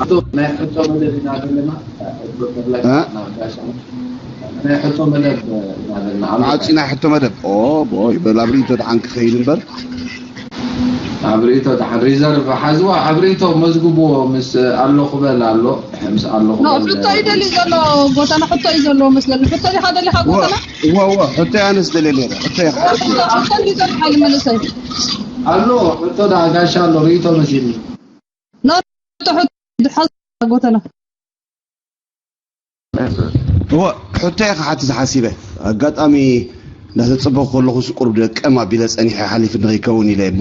ሕቶ ናይ ሕቶ መደብ ኢና ዘለና። ዶክተር ላይክ እ? ናይ ሕቶ መደብ ኢና ዘለና። ኣብ ዓፂ ናይ ሕቶ መደብ ኦ ቦይ በል ኣብ ርእይቶ ደሓን ክኸይድ እምበር ኣብ ርእይቶ ደሓን ሪዘርቭ ሓዝዋ ኣብ ርእይቶ መዝግብዎ ምስ ኣለኹ በል ኣሎ ምስ ኣለኹ ኖ በል ሕቶ እዩ ደልዩ ዘሎ። ጎተና ሕቶ እዩ ዘለዎ መስለኒ። ሕቶ ዲኻ ደሊኻ ጎተና? እዋ እዋ ሕቶ ኣነስ ደልየ ነይረ። ሕቶ ኢኻ። ሕቶ እንዲ ዘሎ ሓይሊ መለሰ ኣሎ። ሕቶ ዳ ጋሻ ኣሎ ርእይቶ መሲልኒ። ኖ ሕቶ ሕቶ ድሓዝ ጎተና። እወ፣ ሕቶየ ክሓትት ሓሲበ። ኣጋጣሚ እንዳተጸበኹ ከለኹስ ቁሩብ ደቀም ኣቢለ ጸኒሐ ሓሊፉ ንኸይከውን ኢለ እሞ፣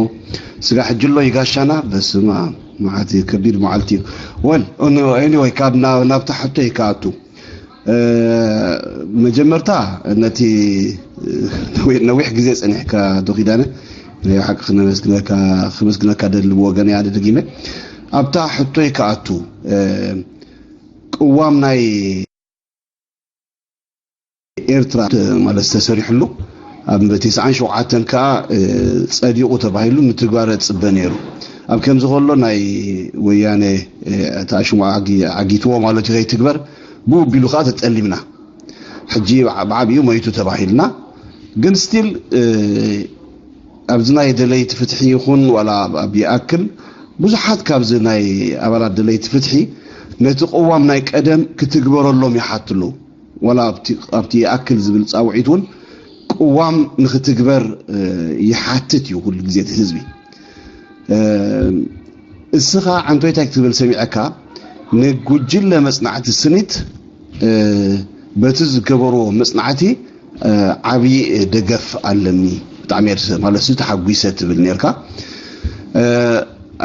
ስጋ ሕጂ ኣሎ ይጋሻና። በስመ ኣብ፣ መዓት ከቢድ መዓልቲ እዩ። ወል፣ ኦን-፣ ኤኒወይ፣ ካብ ና-፣ ናብታ ሕቶይ ክኣቱ። እ፣ መጀመርታ ነቲ ነዊሕ፣ ነዊሕ ግዜ ጸኒሕካ ዶ ኪዳነ፣ ናይ ሓቂ ክነመስግነካ፣ ክመስግነካ ደሊ ብወገነይ ኣነ ደጊመ። ኣብታ ሕቶይ ክኣቱ፣ እ፣ ቅዋም ናይ ኤርትራ ማለት ተሰሪሕሉ ኣብ ተስዓን ሸውዓተን ከኣ፣ እ፣ ጸዲቑ ተባሂሉ ንትግባረ ዝጽበ ነይሩ። ኣብ ከምዚ ከሎ ናይ ወያነ፣ እ፣ እቲ ኣሽሙ ዓጊ-፣ ዓጊትዎ ማለት እዩ ከይትግበር ብኡ ኣቢሉ ከኣ ተጠሊምና። ሕጂ ብዓ-፣ ብዓቢኡ መይቱ ተባሂልና። ግን ስቲል፣ እ፣ ኣብዚ ናይ ደለይቲ ፍትሒ ይኹን ዋላ ኣብ፣ ኣብ ይኣክል ብዙሓት ካብዚ ናይ ኣባላት ደለይቲ ፍትሒ ነቲ ቅዋም ናይ ቀደም ክትግበረሎም ይሓትሉ። ዋላ ኣብቲ፣ ኣብቲ ይኣክል ዝብል ጻውዒት እውን ቅዋም ንክትግበር፣ እ፣ ይሓትት እዩ ኩሉ ግዜ እቲ ህዝቢ። እ፣ እስኻ ዓንቶይ እንታይ ክትብል ሰሚዐካ? ንጉጅለ መጽናዕቲ ስኒት፣ እ፣ በቲ ዝገበርዎ መጽናዕቲ፣ እ፣ ዓብዪ ደገፍ ኣለኒ። ብጣዕሚ እየ ማለት ተሓጒሰ ትብል ነርካ። እ፣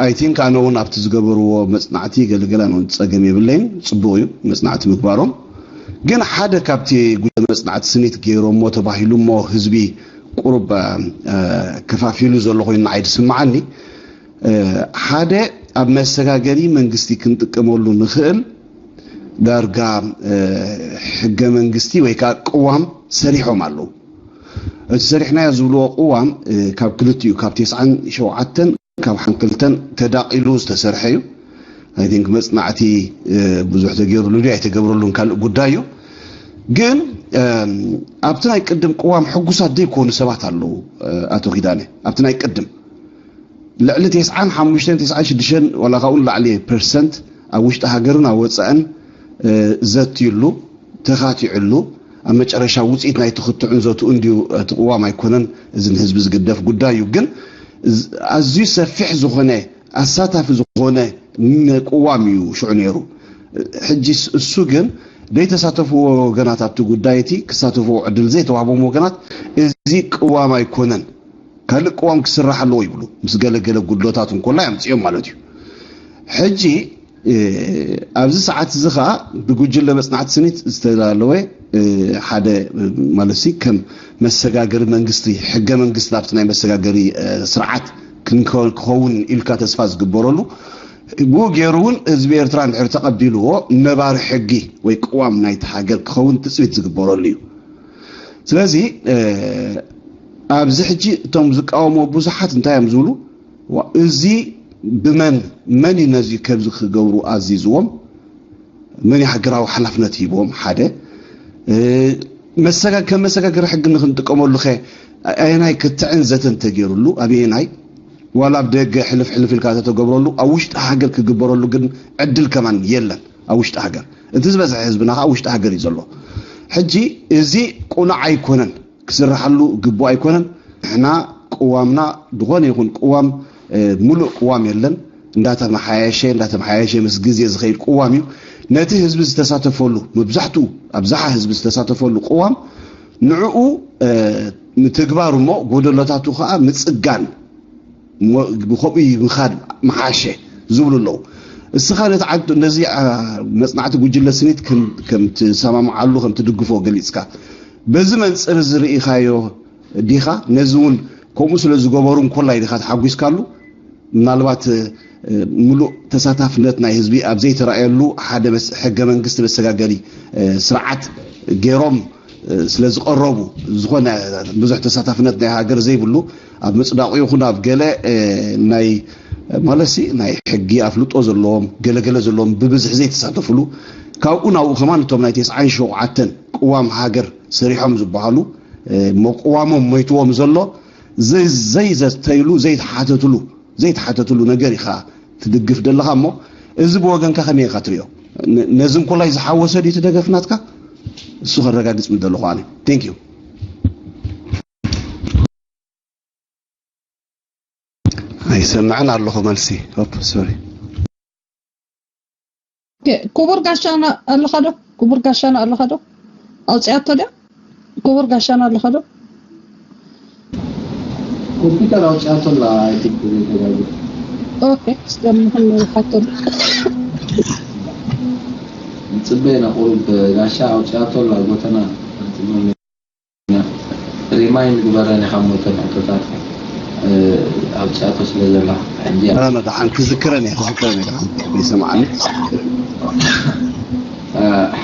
ኣይ ቲንክ ኣነ እውን ኣብቲ ዝገበርዎ መጽናዕቲ ገለገለ ጸገም የብለይን። ጽቡቕ እዩ መጽናዕቲ ምግባሮም። ግን ሓደ ካብቲ ጉጅለ መጽናዕቲ ስኒት ገይሮሞ ተባሂሉ እሞ ህዝቢ ቁሩብ፣ እ፣ ከፋፊሉ ዘሎ ኮይኑ ንዓይ ዝስምዓኒ፣ እ፣ ሓደ ኣብ መሰጋገሪ መንግስቲ ክንጥቀመሉ ንኽእል ዳርጋ፣ እ፣ ሕገ መንግስቲ ወይ ከዓ ቅዋም ሰሪሖም ኣለዉ። እቲ ሰሪሕናዮ ዝብልዎ ቅዋም፣ እ፣ ካብ ክልቲኡ፣ ካብ ተስዓን ሸውዓተን ካብ ሓንክልተን ተዳቒሉ ዝተሰርሐ እዩ። ኣይ ቲንክ መጽናዕቲ፣ እ፣ ብዙሕ ተገይሩሉ ድዩ ኣይተገብረሉን ካልእ ጉዳይ እዩ። ግን፣ እም፣ ኣብቲ ናይ ቅድም ቅዋም ሕጉሳት ዘይኮኑ ሰባት ኣለዉ፣ እ፣ ኣቶ ኪዳነ። ኣብቲ ናይ ቅድም ልዕሊ ተስዓን ሓሙሽተን፣ ተስዓን ሽዱሽተን ዋላ ካብኡ ንላዕሊ ፐርሰንት ኣብ ውሽጢ ሃገርን ኣብ ወጻእን፣ እ፣ ዘትዩሉ፣ ተኻቲዑሉ፣ ኣብ መጨረሻ ውጽኢት ናይቲ ክትዑን ዘትኡን ድዩ እቲ ቅዋም ኣይኮነን፣ እዚ ንህዝቢ ዝግደፍ ጉዳይ እዩ። ግን ዝ-፣ ኣዝዩ ሰፊሕ ዝኾነ፣ ኣሳታፊ ዝኾነ ን-፣ ቅዋም እዩ ሽዑ ነይሩ። ሕጂ ስ-፣ እሱ ግን ዘይተሳተፍዎ ወገናት ኣብቲ ጉዳይ እቲ ክሳተፍዎ ዕድል ዘይተዋህቦም ወገናት እዚ ቅዋም ኣይኮነን። ካልእ ቅዋም ክስራሕ ኣለዎ ይብሉ። ምስ ገለገለ ጉድለታት እንኮላ የምጽኦም ማለት እዩ። ሕጂ፣ እ፣ ኣብዚ ሰዓት እዚ ኸኣ ብጉጅለ መጽናዕቲ ስኒት ዝተዳለወ፣ እ፣ ሓደ፣ እ፣ ማለት ሲ ከም መሰጋገሪ መንግስቲ፣ ሕገ መንግስቲ ናብቲ ናይ መሰጋገሪ፣ እ፣ ስርዓት ክንከ-፣ ክኸውን ኢልካ ተስፋ ዝግበረሉ፣ ብኡ ገይሩ እውን ህዝቢ ኤርትራ እንድሕር ተቐቢልዎ ነባሪ ሕጊ ወይ ቅዋም ናይቲ ሃገር ክኸውን ትጽቢት ዝግበረሉ እዩ። ስለዚ፣ እ፣ ኣብዚ ሕጂ እቶም ዝቃወምዎ ብዙሓት እንታይ እዮም ዝብሉ? ዋ፣ እዚ ብመን፣ መን እዩ ነዚ ከምዚ ክገብሩ ኣዚዝዎም? መን እዩ ሃገራዊ ሓላፍነት ሂብዎም? ሓደ፣ እ፣ መሰጋ-፣ ከም መሰጋገሪ ሕጊ ንክንጥቀመሉ ኸ ኣየናይ ክትዕን ዘተን ተገይሩሉ? ኣበየናይ? ዋላ ኣብ ደገ ሕልፍ ሕልፍ ኢልካ ተተገብረሉ፣ ኣብ ውሽጢ ሃገር ክግበረሉ ግን ዕድል ከማን የለን ኣብ ውሽጢ ሃገር። እቲ ዝበዝሐ ህዝብና ከዓ ኣብ ውሽጢ ሃገር እዩ ዘሎ። ሕጂ እዚ ቁኑዕ ኣይኮነን፣ ክስርሓሉ ግቡእ ኣይኮነን። ንሕና ቅዋምና ዝኾነ ይኹን ቅዋም፣ እ፣ ሙሉእ ቅዋም የለን። እንዳተመሓየሸ፣ እንዳተመሓየሸ ምስ ግዜ ዝኸይድ ቅዋም እዩ። ነቲ ህዝቢ ዝተሳተፈሉ፣ መብዛሕትኡ ኣብዝሓ ህዝቢ ዝተሳተፈሉ ቅዋም ንዕኡ፣ እ፣ ምትግባር እሞ ጎደሎታቱ ከዓ ምጽጋን፣ እሞ ብኸምኡ ምኻድ ምሓሸ ዝብሉ ኣለዉ። እስኻ ነቲ ዓድ-፣ ነዚ፣ ኣ፣ መጽናዕቲ ጉጅለ ስኒት ከም፣ ከም ትሰማምዓሉ፣ ከም ትድግፎ ገሊጽካ፣ በዚ መንጽር እዚ ርኢኻዮ ዲኻ? ነዚ እውን ከምኡ ስለ ዝገበሩ እንኮላይ ዲኻ ተሓጒስካሉ? ምናልባት፣ እ፣ ምሉእ ተሳታፍነት ናይ ህዝቢ ኣብ ዘይተራእየሉ ሓደ መስ-፣ ሕገ መንግስቲ መሰጋገሪ፣ እ፣ ስርዓት ገይሮም፣ እ፣ ስለ ዝቐረቡ፣ ዝኾነ ብዙሕ ተሳታፍነት ናይ ሃገር ዘይብሉ ኣብ ምጽዳቑ ይኹን ኣብ ገለ፣ እ፣ ናይ ማለት ሲ ናይ ሕጊ ኣፍልጦ ዘለዎም ገለገለ ዘለዎም ብብዝሒ ዘይተሳተፍሉ፣ ካብኡ ናብኡ ከማን እቶም ናይ ተስዓን ሸውዓተን ቅዋም ሃገር ሰሪሖም ዝበሃሉ እሞ ቅዋሞም ሞይትዎም ዘሎ ዘይዘተይሉ ዘይተሓተትሉ ዘይተሓተትሉ ነገር ኢኻ ትድግፍ ደለኻ። እሞ እዚ ብወገንካ ከመይ ኢኻ ትሪኦ? ነዚ እንኮላይ ዝሓወሰ ድዩ እቲ ደገፍ ናትካ? እሱ ከረጋግጽ ምደለኹ ኣነ። Thank you። ኣይሰምዕን ኣለኹ መልሲ። ኦፕ ሶሪ። ክቡር ጋሻና ኣለኻ ዶ? ክቡር ጋሻና ኣለኻ ዶ? ኣውፅያቶ ድያ? ክቡር ጋሻና ኣለኻ ዶ? ኮምፒውተር ኣውፅያቶ ኣላ። ኣይ ቲንክ ዘይተጋገ ኦኬ፣ እስከምንክን ሓቶ ንፅበ ኢና ቁሩብ ጋሻ ኣውፅያቶ ኣላ ጎተና። ሪማይንድ ግበረን ኢኻ እሞ እተን ሕቶታት ኣውፅኣቶ ስለ ዘላ ሕጂ እያ። ደሓን ክዝክረን እየ ክዝክረን እየ ደሓን ይሰምዓኒ።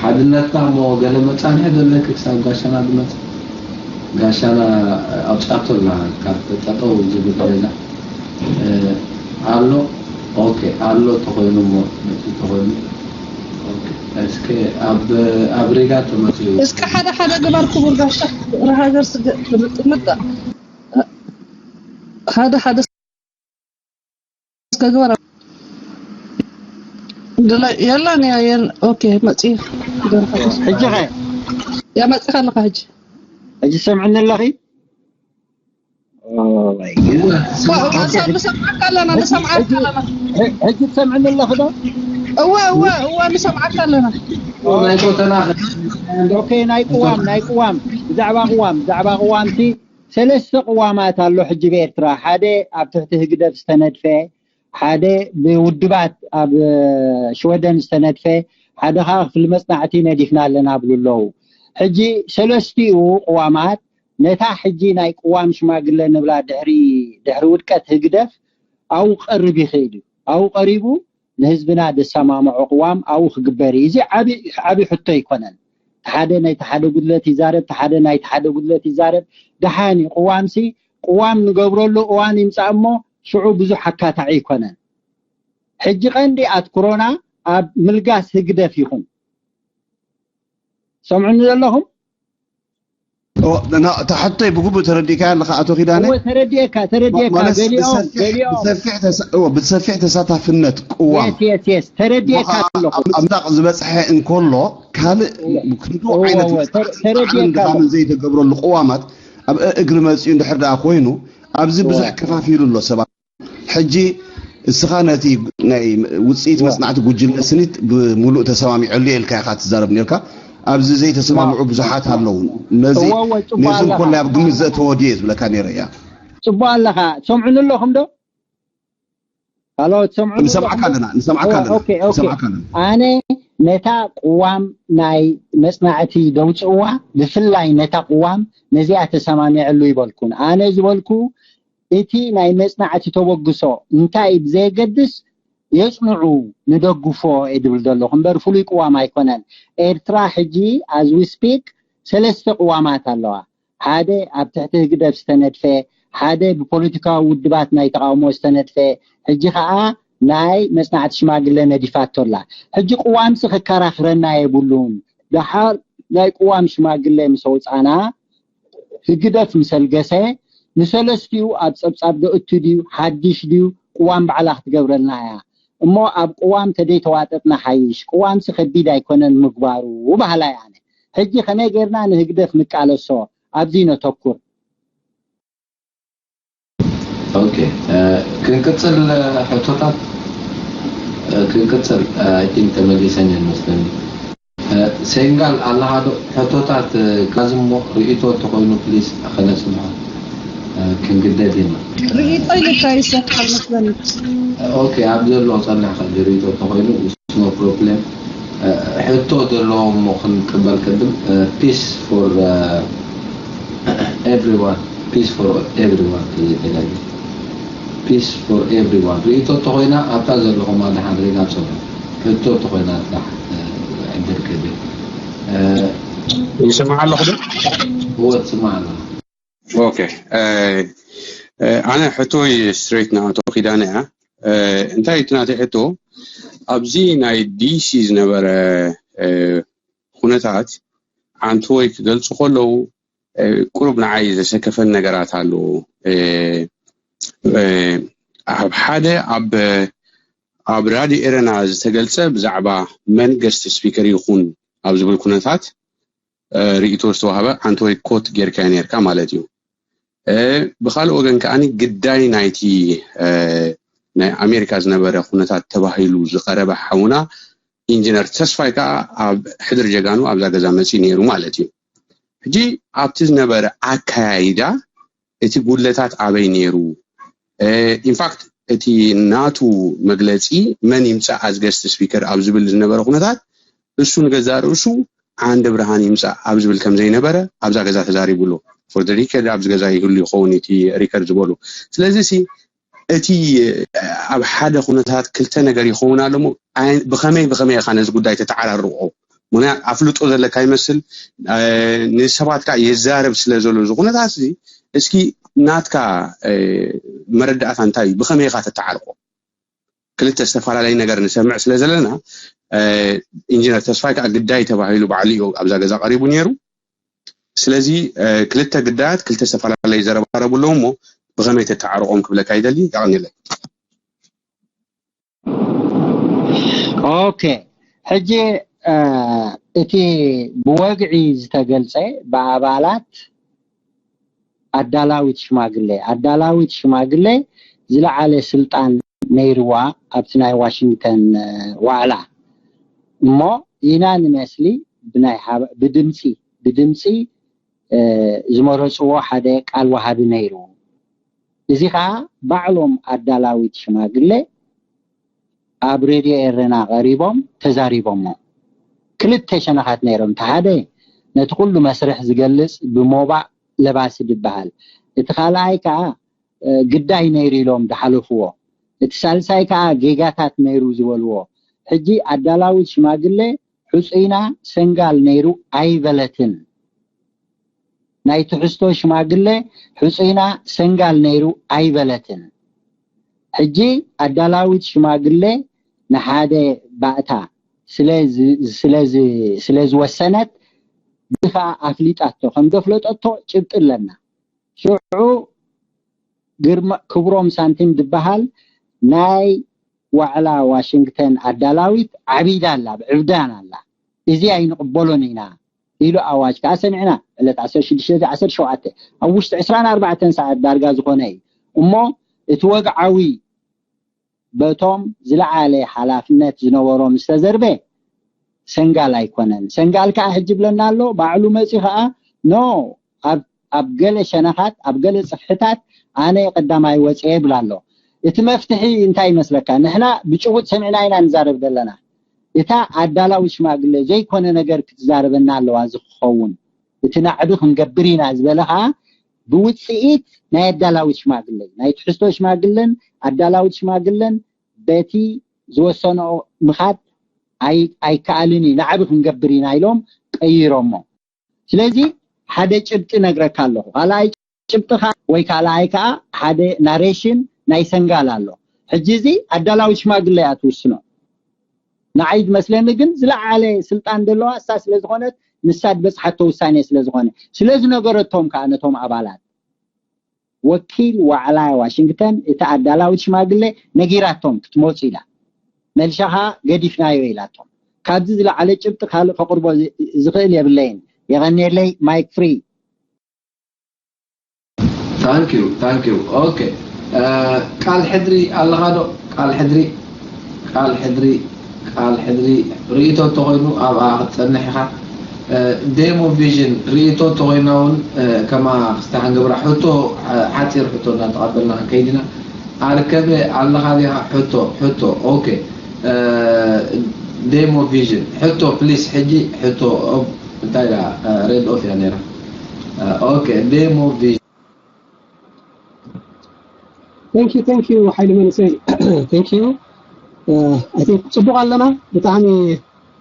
ሓድነትና እሞ ገለ መፃንሒ ዘለኪ ክሳብ ጋሻና ዝመፅእ ጋሻና ኣውፅኣቶ ኣላ ካብ ጠጠው ዝብል ሌላ ኣሎ። ኦኬ ኣሎ ተኾይኑ እሞ መፂ ተኾይኑ እስከ ኣብ ኣብ ሪጋ ተመፅኡ እስከ ሓደ ሓደ ግበር ክቡር ጋሻ ፍቅሪ ሃገር ስግእ ትምጥምጣ ሓደ ሓደ እስከ ግበር ድላይ የለን ያ የን ኦኬ መፂ ሕጂ ኸ ያ መፂኻ ኣለኻ ሕጂ ሕጂ ሰምዕኒ ኣለኺ ንሰምዓካ ኣለና ንሰምዓካ ኣለና ሕጂ ትሰምዕኒ ኣለኺ ዶ እወ እወ እወ ንሰምዓካ ኣለና ናይ ጎተና ኦኬ ናይ ቅዋም ናይ ቅዋም ብዛዕባ ቅዋም ብዛዕባ ቅዋምቲ ሰለስተ ቅዋማት ኣሎ ሕጂ ብኤርትራ ሓደ ኣብ ትሕቲ ህግደፍ ዝተነድፈ ሓደ ብውድባት ኣብ ሽወደን ዝተነድፈ ሓደ ከዓ ክፍሊ መፅናዕቲ ነዲፍና ኣለና ብሉ ኣለዉ ሕጂ ሰለስቲኡ ቅዋማት ነታ ሕጂ ናይ ቅዋም ሽማግለ ንብላ ድሕሪ ድሕሪ ውድቀት ህግደፍ ኣብኡ ክቐርብ ይኽእል እዩ። ኣብኡ ቀሪቡ ንህዝብና ዘሰማምዖ ቅዋም ኣብኡ ክግበር እዩ። እዚ ዓቢ ዓቢ ሕቶ ኣይኮነን። ሓደ ናይቲ ሓደ ጉድለት ይዛረብ፣ ሓደ ናይቲ ሓደ ጉድለት ይዛረብ። ደሓን እዩ። ቅዋምሲ ቅዋም ንገብረሉ እዋን ይምጻእ እሞ ሽዑ ብዙሕ ኣካታዒ ኣይኮነን። ሕጂ ቀንዲ ኣትኩሮና ኣብ ምልጋስ ህግደፍ ይኹን። ሰምዑኒ ዘለኹም? እታ ሕቶይ ብግቡእ ተረዲእካያ ኣለኻ ኣቶ ኪዳነ? እወ ተረዲኤካ ተረዲኤካ ማለት ገሊኦም ብሰፊሕ- ገሊኦም ብሰፊሕ ተሳ- እወ፣ ብሰፊሕ ተሳታፍነት ቅዋም የስ የስ የስ ተረዲኤካ እሞ ኣለኹ ኣብ ምጽዳቕ ዝበፅሐ እንከሎ ካልእ ክንዱ እወ፣ ዓይነት እወ፣ ተረ- ተረዲኤካ ድኻምን ዘይተገብረሉ ቅዋማት ኣብ እግሪ መፂኡ እንድሕር ደኣ ኮይኑ ኣብዚ ብዙሕ ከፋፊሉ ኣሎ ሰባት ሕጂ እስኻ ነቲ ናይ ውፅኢት መፅናዕቲ ጉጅለ ስኒት ብምሉእ ተሰማሚዐሉ እየ ኢልካ ኢኻ ትዛረብ ነርካ። ኣብዚ ዘይተሰማምዑ ብዙሓት ኣለዉ። ነዚ እወ፣ እወ፣ ጽቡቕ ነዚ ኣለኻ። ኮላ ኣብ ግምት ዘእተዎ ድየ ዝብለካ ነይረ እያ። ጽቡቕ ኣለኻ። ትሰምዑኒ ኣለኹም ዶ? ሃሎ፣ ትሰምዑኒ ንሰምዓካ ኣለኹም ዶ? ኣለና፣ ንሰምዓካ ኣለና፣ ኦኬ፣ ኦኬ። ንሰምዓካ ኣለና። ኣነ ነታ ቅዋም ናይ መጽናዕቲ ደውጽእዋ፣ ብፍላይ ነታ ቅዋም ነዚኣ ተሰማሚዐሉ ይበልኩን። ኣነ ዝበልኩ እቲ ናይ መጽናዕቲ ተበግሶ እንታይ ብዘየገድስ የጽንዑ ንደግፎ እየ ድብል ዘለኹ እምበር ፍሉይ ቅዋም ኣይኮነን። ኤርትራ ሕጂ as we speak ሰለስተ ቅዋማት ኣለዋ። ሓደ ኣብ ትሕቲ ህግደፍ ዝተነድፈ፣ ሓደ ብፖለቲካዊ ውድባት ናይ ተቓውሞ ዝተነድፈ፣ ሕጂ ኸኣ ናይ መጽናዕቲ ሽማግለ ነዲፋቶ ኣላ። ሕጂ ቅዋምሲ ከከራኽረና የብሉን። ደሓር ናይ ቅዋም ሽማግለ ምስ ኣውጻና ህግደፍ ምስ ኣልገሰ ንሰለስቲኡ ኣብ ጸብጻብ ደእቱ ድዩ ሓድሽ ድዩ ቅዋም ባዕላ ክትገብረልና እያ። እሞ ኣብ ቅዋም ተደይተዋጠጥና ሓይሽ። ቅዋምሲ ከቢድ ኣይኮነን ምግባሩ በሃላይ ኣነ። ሕጂ ከመይ ጌርና ንህግደፍ ንቃለሶ ኣብዚ ነተኩር። ኦኬ ክንቅፅል ሕቶታት ክንቅፅል I think ተመሊሰን እየን መስለኒ። ሴንጋል ኣለኻ ዶ? ሕቶታት ካዝሞ ርእይቶ እንተኾይኑ ፕሊስ ከነስምዖ ክንግደድ ኢና። ርእይቶ ኢልካ ይሰካል መስለኒ። ኦኬ ኣብ ዘለዎ ፀንሕ ከ ርእይቶ እንተኾይኑ no problem። ሕቶ ዘለዎ እሞ ክንቅበል ቅድም peace for everyone peace for everyone ተዘይተጋጊ peace for everyone ርእይቶ እንተኾይና ኣብታ ዘለኹም ኣድሓን ሪጋ ፅንሑ ሕቶ እንተኾይና ጥራሕ ዕድል ክህብ ይሰማዕ ኣለኹ ዶ? እወ ትስማዕ ኣለኻ። ኦኬ ኣነ ሕቶይ ስትሬት ንኣቶ ኪዳነ እያ። እንታይ እቲ ናተይ ሕቶ ኣብዚ ናይ ዲሲ ዝነበረ ኩነታት ዓንተወይ ክገልፁ ከለዉ ቁሩብ ንዓይ ዘሰከፈን ነገራት ኣለዉ። ኣብ ሓደ ኣብ ኣብ ራድዮ ኤረና ዝተገልጸ ብዛዕባ መን ገስት ስፒከር ይኹን ኣብ ዝብል ኩነታት ርእይቶ ዝተዋህበ ዓንተወይ ኮት ጌርካዮ ኔርካ ማለት እዩ። ብኻልእ ወገን ከኣ ግዳይ ናይቲ ናይ ኣሜሪካ ዝነበረ ኩነታት ተባሂሉ ዝቐረበ ሓውና ኢንጂነር ተስፋይ ከኣ ኣብ ሕድሪ ጀጋኑ ኣብዛ ገዛ መጺኡ ነይሩ ማለት እዩ። ሕጂ ኣብቲ ዝነበረ ኣካያይዳ እቲ ጉድለታት ኣበይ ነይሩ? ኢንፋክት እቲ ናቱ መግለጺ መን ይምጻእ ኣዝ ገስት ስፒከር ኣብ ዝብል ዝነበረ ኩነታት እሱ ንገዛእ ርእሱ ዓንደ ብርሃን ይምጻእ ኣብ ዝብል ከም ዘይነበረ ኣብዛ ገዛ ተዛሪቡ ኣሎ። ፎር ሪከርድ ኣብዚ ገዛ ይህሉ ይኸውን እቲ ሪከርድ ዝበሉ። ስለዚ ሲ እቲ ኣብ ሓደ ኩነታት ክልተ ነገር ይኸውን ኣሎ እሞ ብኸመይ ብኸመይ ኢኻ ነዚ ጉዳይ ተተዓራርቆ? ምክንያት ኣፍልጦ ዘለካ ይመስል ንሰባት ከዓ የዛረብ ስለ ዘሎ እዚ ኩነታት እዚ እስኪ ናትካ መረዳእታ እንታይ እዩ? ብኸመይ ኢኻ ተተዓርቆ? ክልተ ዝተፈላለየ ነገር ንሰምዕ ስለ ዘለና ኢንጂነር ተስፋይ ከዓ ግዳይ ተባሂሉ ባዕሉ እዩ ኣብዛ ገዛ ቀሪቡ ነይሩ። ስለዚ ክልተ ግዳያት ክልተ ዝተፈላለየ ዘረባረቡ ኣለዉ እሞ ብኸመይ ተተዓርቆም ክብለካ ይደሊ። የቐንየለይ። ኦኬ፣ ሕጂ እቲ ብወግዒ ዝተገልጸ ብኣባላት ኣዳላዊት ሽማግሌ ኣዳላዊት ሽማግሌ ዝለዓለ ስልጣን ነይርዋ ኣብቲ ናይ ዋሽንግተን ዋዕላ እሞ ኢና ንመስሊ ብድምፂ ብድምፂ ዝመረፅዎ ሓደ ቃል ወሃቢ ነይሩ። እዚ ከዓ ባዕሎም ኣዳላዊት ሽማግሌ ኣብ ሬድዮ ኤረና ቀሪቦም ተዛሪቦሞ። ክልተ ሸነኻት ነይሮም። እቲ ሓደ ነቲ ኩሉ መስርሕ ዝገልጽ ብሞባእ ለባሲ ዝበሃል፣ እቲ ካልኣይ ከዓ ግዳይ ነይሩ ኢሎም ዝሓለፍዎ፣ እቲ ሳልሳይ ከዓ ጌጋታት ነይሩ ዝበልዎ። ሕጂ ኣዳላዊት ሽማግሌ ሕፁይና ሰንጋል ነይሩ ኣይበለትን። ናይ ትሕዝቶ ሽማግለ ሕፁይና ሰንጋል ነይሩ ኣይበለትን። ሕጂ ኣዳላዊት ሽማግለ ንሓደ ባእታ ስለ ዝወሰነት ብኻ ኣፍሊጣቶ ከም ዘፍለጠቶ ጭብጢ ኣለና። ሽዑ ግርማ ክብሮም ሳንቲም ዝበሃል ናይ ዋዕላ ዋሽንግተን ኣዳላዊት ዓቢዳ ኣላ፣ ብዕብዳን ኣላ። እዚ ኣይንቕበሎን ኢና ኢሉ ኣዋጅ ከዓ ሰሚዕና። ዕለት ዓሰርተ ሽዱሽተ ዓሰርተ ሸውዓተ ኣብ ውሽጢ ዕስራን ኣርባዕተን ሰዓት ዳርጋ ዝኾነ እዩ እሞ እቲ ወግዓዊ በቶም ዝለዓለ ሓላፍነት ዝነበሮም ዝተዘርበ ሰንጋል ኣይኮነን። ሰንጋል ከዓ ሕጂ ብለና ኣሎ ባዕሉ መፂ ከዓ ኖ ኣብ ኣብ ገለ ሸነኻት ኣብ ገለ ፅፍሕታት ኣነ ቀዳማይ ወፅየ ይብል ኣሎ። እቲ መፍትሒ እንታይ ይመስለካ? ንሕና ብጭቡጥ ሰሚዕና ኢና ንዛረብ ዘለና። እታ ኣዳላዊ ሽማግለ ዘይኮነ ነገር ክትዛረበና ኣለዋ። እዚ ክኸውን እቲ ናዕቢ ክንገብር ኢና ዝበለ ከዓ ብውፅኢት ናይ ኣዳላዊት ሽማግለ ናይ ትሕዝቶ ሽማግለን ኣዳላዊት ሽማግለን በቲ ዝወሰኖ ምኻድ ኣይከኣልን እዩ፣ ናዕቢ ክንገብር ኢና ኢሎም ቀይሮሞ። ስለዚ ሓደ ጭብጢ ነግረካ ኣለኹ። ካልኣይ ጭብጢ ወይ ካልኣይ ከዓ ሓደ ናሬሽን ናይ ሰንጋል ኣሎ። ሕጂ እዚ ኣዳላዊት ሽማግለ እያ ትውስኖ። ንዓይ ዝመስለኒ ግን ዝለዓለ ስልጣን ዘለዋ እሳ ስለ ዝኾነት ንሳ ዝበፅሓቶ ውሳኔ ስለ ዝኾነ ስለ ዝነገረቶም ከዓ ነቶም ኣባላት ወኪል ዋዕላ ዋሽንግተን እቲ ኣዳላዊት ሽማግለ ነጊራቶም ክትመፁ ኢላ መልሻኻ ገዲፍናዮ ኢላቶም። ካብዚ ዝለዓለ ጭብጢ ካልእ ከቕርቦ ዝኽእል የብለይን። የቐንየለይ። ማይክ ፍሪ። Thank you, thank you. Okay. ቃል ሕድሪ ኣለኻ ዶ? ቃል ሕድሪ ቃል ሕድሪ ቃል ሕድሪ ርእይቶ እንተኾይኑ ኣብኣ ክትጸንሕ ኢኻ። ዴሞ ቪዥን ርእይቶ እንተኾይና እውን ከማ ክስታ ክንገብራ ሕቶ ሓፂር ሕቶ እናተቐበልና ክንከይድ ኢና። ኣርከበ ኣለኻ ዲኻ? ሕቶ ሕቶ ኦኬ። ዴሞ ቪዥን ሕቶ ፕሊስ ሕጂ ሕቶ እንታይ ኢላ ሬድ ኦፍ እያ ነይራ። ኦኬ ዴሞ ቪዥን Thank you, thank you ሓይሊ መንእሰይ thank you። I think ፅቡቕ ኣለና። ብጣዕሚ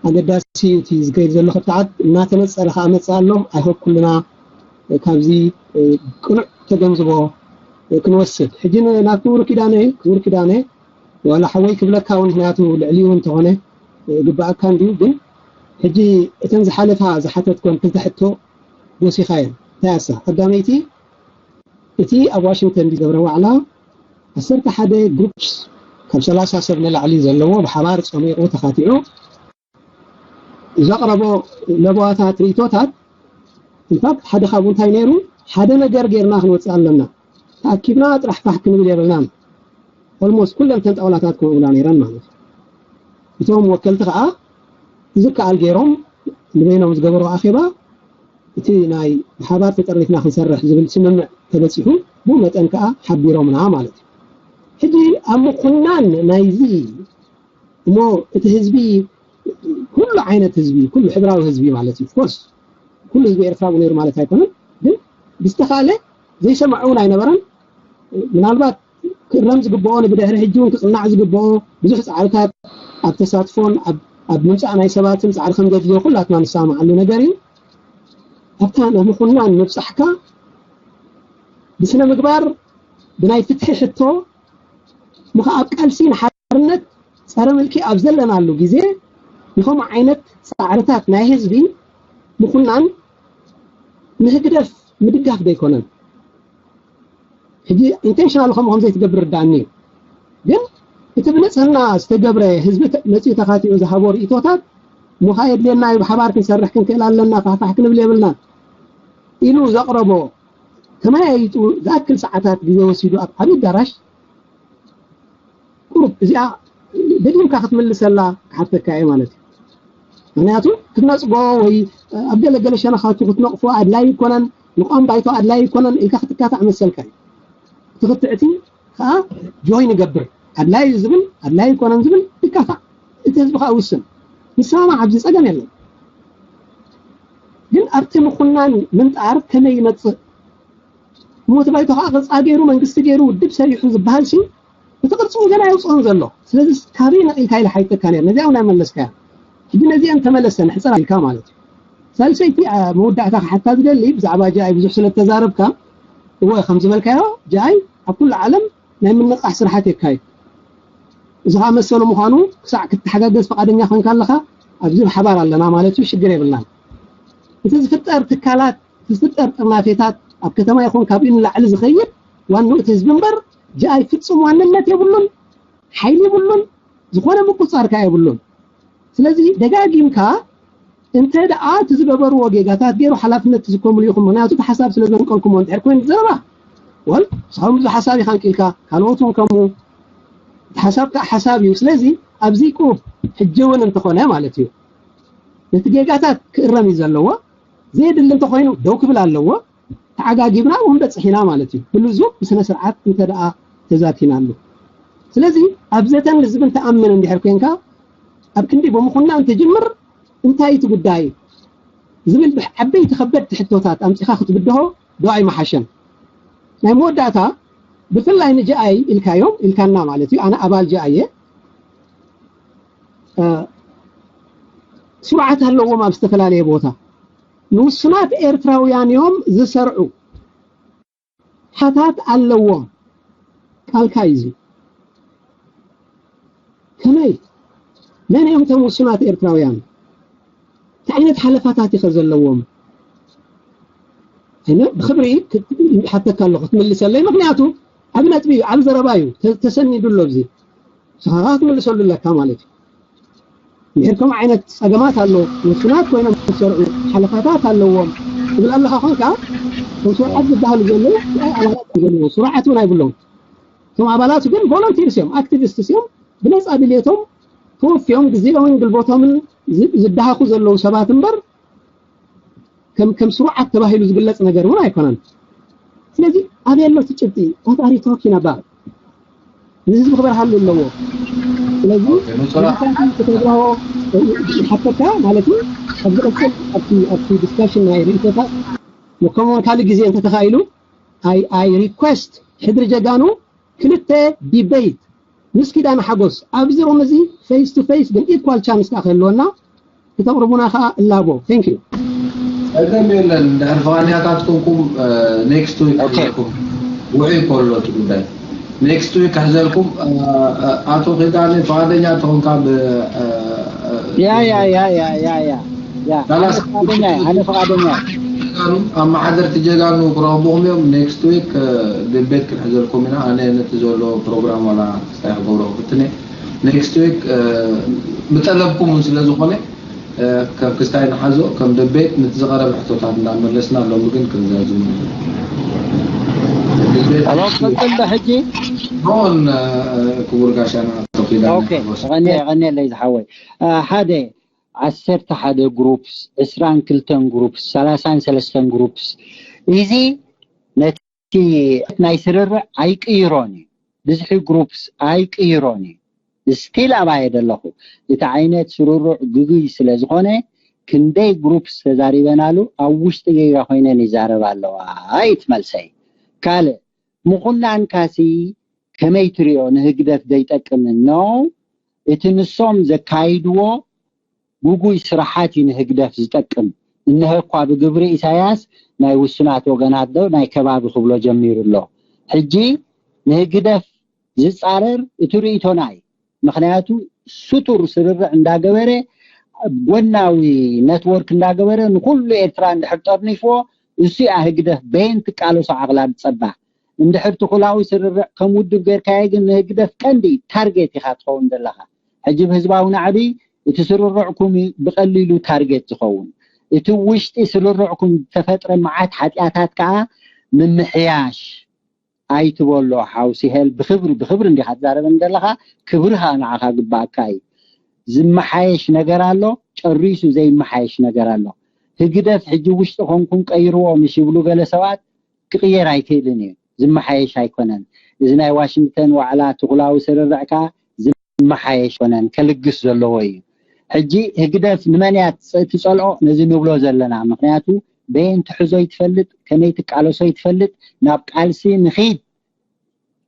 ኣገዳሲ እዩ እቲ ዝከይድ ዘሎ ክትዓት እናተነፀረ ከዓ መፅእ ኣሎ። I hope ኩልና ካብዚ ቅኑዕ ተገንዝቦ ክንወስድ። ሕጂ ናብ ክቡር ኪዳነ ክቡር ኪዳነ ዋላ ሓወይ ክብለካ እውን፣ ምክንያቱ ልዕሊኡ እንተኾነ ግባኣካ እንድዩ። ግን ሕጂ እተን ዝሓለፋ ዝሓተትኮን ክልተ ሕቶ ወሲኻ እየን። እንታይ ኣሳ ቀዳመይቲ፣ እቲ ኣብ ዋሽንግተን ዝገብረ ዋዕላ ዓሰርተ ሓደ ግሩፕስ ካብ ሰላሳ ሰብ ንላዕሊ ዘለዎ ብሓባር ጸሚቑ ተኻቲዑ ዘቕረቦ ለበዋታት ርእቶታት፣ ኢንፋክት ሓደ ካብኡ እንታይ ነይሩ፣ ሓደ ነገር ጌርና ክንወፅእ ኣለና፣ ተኣኪብና ጥራሕ ፋሕ ክንብል የብልናን። ኦልሞስት ኩለን ተን ጣውላታት ከምኡ ብላ ነይረን ማለት እዩ። እቶም ወከልቲ ከዓ ዝከኣል ገይሮም ንበይኖም ዝገበሮ ኣኼባ እቲ ናይ ብሓባር ተጠርኒፍና ክንሰርሕ ዝብል ስምምዕ ተበፂሑ ብኡ መጠን ከዓ ሓቢሮምና ማለት እዩ። ሕጂ ኣብ ምኩናን ናይዚ እሞ እቲ ህዝቢ ኩሉ ዓይነት ህዝቢ፣ ኩሉ ሕብራዊ ህዝቢ ማለት እዩ። ኦፍኮርስ ኩሉ ህዝቢ ኤርትራ ነይሩ ማለት ኣይኮነን፣ ግን ብዝተኻለ ዘይሰምዐ እውን ኣይነበረን። ምናልባት ክእረም ዝግብኦ ንብድሕሪ ሕጂ እውን ክጽናዕ ዝግብኦ ብዙሕ ጻዕርታት ኣብ ተሳትፎን ኣብ ኣብ ምምጻእ ናይ ሰባትን ጻዕሪ ከም ዘድልዮ ኩላትና ንሰማማዓሉ ነገር እዩ። ኣብታ ናብ ምኹናን ምብጻሕካ ብስነ ምግባር ብናይ ፍትሒ ሕቶ ምኸ ኣብ ቃልሲ ንሓርነት ጸረ ምልኪ ኣብ ዘለናሉ ግዜ ንኸምኡ ዓይነት ጻዕርታት ናይ ህዝቢ ምኹናን ንህግደፍ ምድጋፍ ዶ ኣይኮነን? ሕጂ ኢንቴንሽናል ከምኡ ከም ዘይትገብር ርዳእኒ እዩ። ግን እቲ ብንጽህና ዝተገብረ ህዝቢ ተ- መጺኡ ተኻቲዑ ዝሃቦ ርእቶታት ምዃ የድልየና እዩ፣ ብሓባር ክንሰርሕ ክንክእል ኣለና፣ ፋሕፋሕ ክንብል የብልናን ኢሉ ዘቕረቦ ተመያይጡ ዝኣክል ሰዓታት ግዜ ወሲዱ ኣብ ዓብዪ ኣዳራሽ ቁሩብ እዚኣ ደጊምካ ክትምልሰላ ክሓተካ እየ ማለት እዩ። ምክንያቱ ክትነፅጎ ወይ ኣብ ገለገለ ሸነኻቱ ክትነቕፎ ኣድላይ ይኮነን፣ ንቋም ባይቶ ኣድላይ ይኮነን ኢልካ ክትካታዕ መሰልካ እዩ። ትኽትዕቲ ከዓ ጆይን ይገብር፣ ኣድላይ እዩ ዝብል ኣድላይ ይኮነን ዝብል ይካታዕ። እቲ ህዝቢ ከዓ ውስን ንሰማማዕ ኣብዚ ፀገም የለን። ግን ኣብቲ ምኩናን ምንጣር ከመይ ይመፅእ እሞ እቲ ባይቶ ከዓ ቅርፃ ገይሩ መንግስቲ ገይሩ ውድብ ሰሪሑ ዝበሃል ሲ እቲ ቅርፂ እውን ገና የውፅኦን ዘሎ። ስለዚ ካበይ ነቒልካ ኢለ ሓይተካ ነይር ነዚኣ እውን ኣይመለስካያ። ሕጂ ነዚአን ተመለሰ ንሕፅር ኢልካ ማለት እዩ። ሳልሰይቲ ኣ፣ መወዳእታ ክሓታ ዝደሊ ብዛዕባ ጃኣይ ብዙሕ ስለ ተዛረብካ እወ ከም ዝበልካዮ ጃኣይ ኣብ ኩሉ ዓለም ናይ ምንቕቃሕ ስራሓት የካይድ። እዚ ከዓ መሰሉ ምዃኑ ክሳዕ ክትተሓጋገዝ ፈቓደኛ ኮንካ ኣለኻ ኣብዚ ብሓባር ኣለና ማለት እዩ። ሽግር የብልናን። እቲ ዝፍጠር ትካላት ዝፍጠር ጥርናፌታት ኣብ ከተማ ይኹን ካብኡ ንላዕሊ ዝኸይድ ዋንኡ እቲ ህዝቢ እምበር ጃኣይ ፍጹም ዋንነት የብሉን፣ ሓይሊ የብሉን፣ ዝኾነ ምቁጻር ከኣ የብሉን። ስለዚ ደጋጊምካ እንተ ደኣ እቲ ዝገበርዎ ጌጋታት ገይሩ ሓላፍነት ትስከምሉ ኢኹም። ምክንያቱ እቲ ሓሳብ ስለ ዘንቀልኩሞ እንድሕር ኮይኑ ዘረባ ወል ንስኻውን ብዙሕ ሓሳብ ኢኻ ኣንቂልካ ካልኦት እውን ከምኡ እቲ ሓሳብ ከዓ ሓሳብ እዩ። ስለዚ ኣብዚ ቁሩብ ሕጂ እውን እንተኾነ ማለት እዩ ነቲ ጌጋታት ክእረም እዩ ዘለዎ። ዘየድሊ እንተኾይኑ ደው ክብል ኣለዎ። ተዓጋጊብና እውን በፅሒና ማለት እዩ። ብልዙብ ብስነ ስርዓት እንተ ደኣ ተዛቲናሉ። ስለዚ ኣብ ዘተን ልዝብን ተኣምን እንድሕር ኮንካ ኣብ ክንዲ ብምኹና እንትጅምር እንታይ እቲ ጉዳይ ዝብል ብሕ- ዓበይቲ ከበድቲ ሕቶታት ኣምፂኻ ክትብድሆ ዶ ኣይመሓሸን? ናይ መወዳእታ ብፍላይ ንጃኣይ ኢልካዮም ኢልካና ማለት እዩ። ኣነ ኣባል ጃኣይ እየ። እ፣ ስሩዓት ኣለዎም ኣብ ዝተፈላለየ ቦታ ንውሱናት ኤርትራውያን እዮም ዝሰርዑ። ሓታት ኣለዎም ቃልካ እዩ እዚ። ከመይ መን እዮም እቶም ውሱናት ኤርትራውያን? እንታይ ዓይነት ሓለፋታት ኢኸ ዘለዎም? እነ ብክብሪ ክሓተካ ኣለኹ ክትምልሰለይ። ምክንያቱ ዓብ ነጥቢ እዩ፣ ዓብ ዘረባ እዩ ተ- ተሰኒዱ ኣሎ። እዚ ስኻ ክትምልሰሉ ኣለካ ማለት እዩ። እንድሕር ከምኡ ዓይነት ጸገማት ኣሎ ውሱናት ኮይኖም ዝሰርዑ ሓለፋታት ኣለዎም ትብል ኣለኻ ኮንካ እቶም ስሩዓት ዝበሃሉ ዘለዉ ኣባላት እዮም ዘለዎም። ስሩዓት እውን ኣይብሎም። እቶም ኣባላት ግን ቮለንቲርስ እዮም፣ ኣክቲቪስትስ እዮም። ብነጻ ድልየቶም ተወፊዮም ግዜኦምን ግልቦቶምን ዝ- ዝደሃኹ ዘለዉ ሰባት እምበር ከም ከም ስሩዓት ተባሂሉ ዝግለጽ ነገር እውን ኣይኮነን። ስለዚ ኣበይ ኣሎ እቲ ጭብጢ? What are you talking about? ንህዝቢ ክበርሃሉ ኣለዎ። ስለዚ ንጹራ ክትብርሆ ሓተካ ማለት እዩ። ኣብ ዝቕጽል ኣብቲ ኣብቲ ዲስካሽን ናይ ርእቶታት ከምኡውን ካልእ ግዜ እንተተኻኢሉ I I request ሕድሪ ጀጋኑ ክልተ ዲቤት ምስ ኪዳነ ሓጎስ ኣብዚ ሩም እዚ ፌስ ቱ ፌስ ግን ኢኳል ቻንስ ከዓ ክህልወና ክተቕርቡና ከዓ እላቦ። Thank you። ጸገም የለን። እንድሕር ፈቓድኛታት ኮንኩም ኔክስት ዊክ Okay። ኩም ውዑይ ከሎ እቲ ጉዳይ ኔክስት ዊክ ክሕዘልኩም። ኣቶ ኪዳነ፣ ፍቓደኛ ተኾንካ ብ ያ ያ ያ ያ ያ ያ ያ ኣነ ፍቓደኛ እየ፣ ኣነ ፍቓደኛ እየ። ኣመሓደርቲ ጀጋኑ ክረኽቡኹም እዮም። ኔክስት ዊክ ድቤት ክንሕዘልኩም ኢና። ኣነ ነቲ ዘሎ ፕሮግራም ዋላ ክስታይ ክገብሮ ክፍትነ። ኔክስት ዊክ ብጠለብኩም እውን ስለ ዝኾነ ከም ክስታይ ንሓዞ፣ ከም ድቤት ነቲ ዝቐረበ ሕቶታት እንዳመለስና፣ ሎሚ ግን ክንዛዝሙ። ሄሎ፣ ቀጽል ዶ ሕጂ? ሮን ክቡር ጋሻና ኣቶ ኪዳነ ኦኬ፣ ሓጎስ። ቀንየ ቀንየለይ ዝሓወይ። ሓደ ዓሰርተ ሓደ ግሩፕስ፣ ዕስራን ክልተን ግሩፕስ፣ ሰላሳን ሰለስተን ግሩፕስ፣ እዚ ነቲ ናይ ስርርዕ ኣይቅይሮን እዩ። ብዝሒ ግሩፕስ ኣይቅይሮን እዩ። ስቲል ኣባየ ዘለኹ። እቲ ዓይነት ስርርዕ ግጉይ ስለ ዝኾነ፣ ክንደይ ግሩፕስ ተዛሪበናሉ፣ ኣብ ውሽጢ ጌጋ ኮይነን ይዛረባ ኣለዋ። ኣይት መልሰይ ካልእ ምኹናን ካሲ ከመይ ትሪኦ? ንህግደፍ ዘይጠቅምን ነው። እቲ ንሶም ዘካይድዎ ግጉይ ስራሓት እዩ ንህግደፍ ዝጠቅም። እነሀ እኳ ብግብሪ ኢሳያስ ናይ ውሱናት ወገናት ዶ ናይ ከባቢ ክብሎ ጀሚሩ ኣሎ። ሕጂ ንህግደፍ ዝጻረር እቲ ርእይቶና እዩ። ምኽንያቱ ስቱር ስርርዕ እንዳገበረ፣ ጎናዊ ነትወርክ እንዳገበረ ንኹሉ ኤርትራ እንድሕር ጠርኒፍዎ፣ እሱ እያ ህግደፍ በየን ትቃለሶ ዓቕላ ዝጸባ። እንድሕር ትኹላዊ ስርርዕ ከም ውድብ ጌርካዮ ግን ንህግደፍ ቀንዲ ታርጌት ኢኻ ትኸውን ዘለኻ። ሕጂ ብህዝባዊ ናዕቢ እቲ ስርርዕኩም እዩ ብቐሊሉ ታርጌት ዝኸውን። እቲ ውሽጢ ስርርዕኩም ዝተፈጥረ መዓት ሓጢኣታት ከኣ ምምሕያሽ ኣይትበሎ። ሓውሲ ሄል ብክብሪ ብክብሪ እንዲኻ ትዛረበኒ ዘለኻ፣ ክብሪ ከኣ ንዓኻ ግባኣካ እዩ። ዝመሓየሽ ነገር ኣሎ፣ ጨሪሱ ዘይመሓየሽ ነገር ኣሎ። ህግደፍ ሕጂ ውሽጢ ኮንኩም ቀይርዎ ምሽ ይብሉ ገለ ሰባት፣ ክቕየር ኣይክእልን እዩ። ዝመሓየሽ ኣይኮነን። እዚ ናይ ዋሽንግተን ዋዕላ ትኹላዊ ስርርዕ ከኣ ዝመሓየሽ ኮነን፣ ከልግስ ዘለዎ እዩ። ሕጂ ህግደፍ ንመን እያ ትጸ- ትጸልኦ? ነዚ ንብሎ ዘለና። ምኽንያቱ በየን ትሕዞ ይትፈልጥ፣ ከመይ ትቃለሶ ይትፈልጥ። ናብ ቃልሲ ንኺድ፣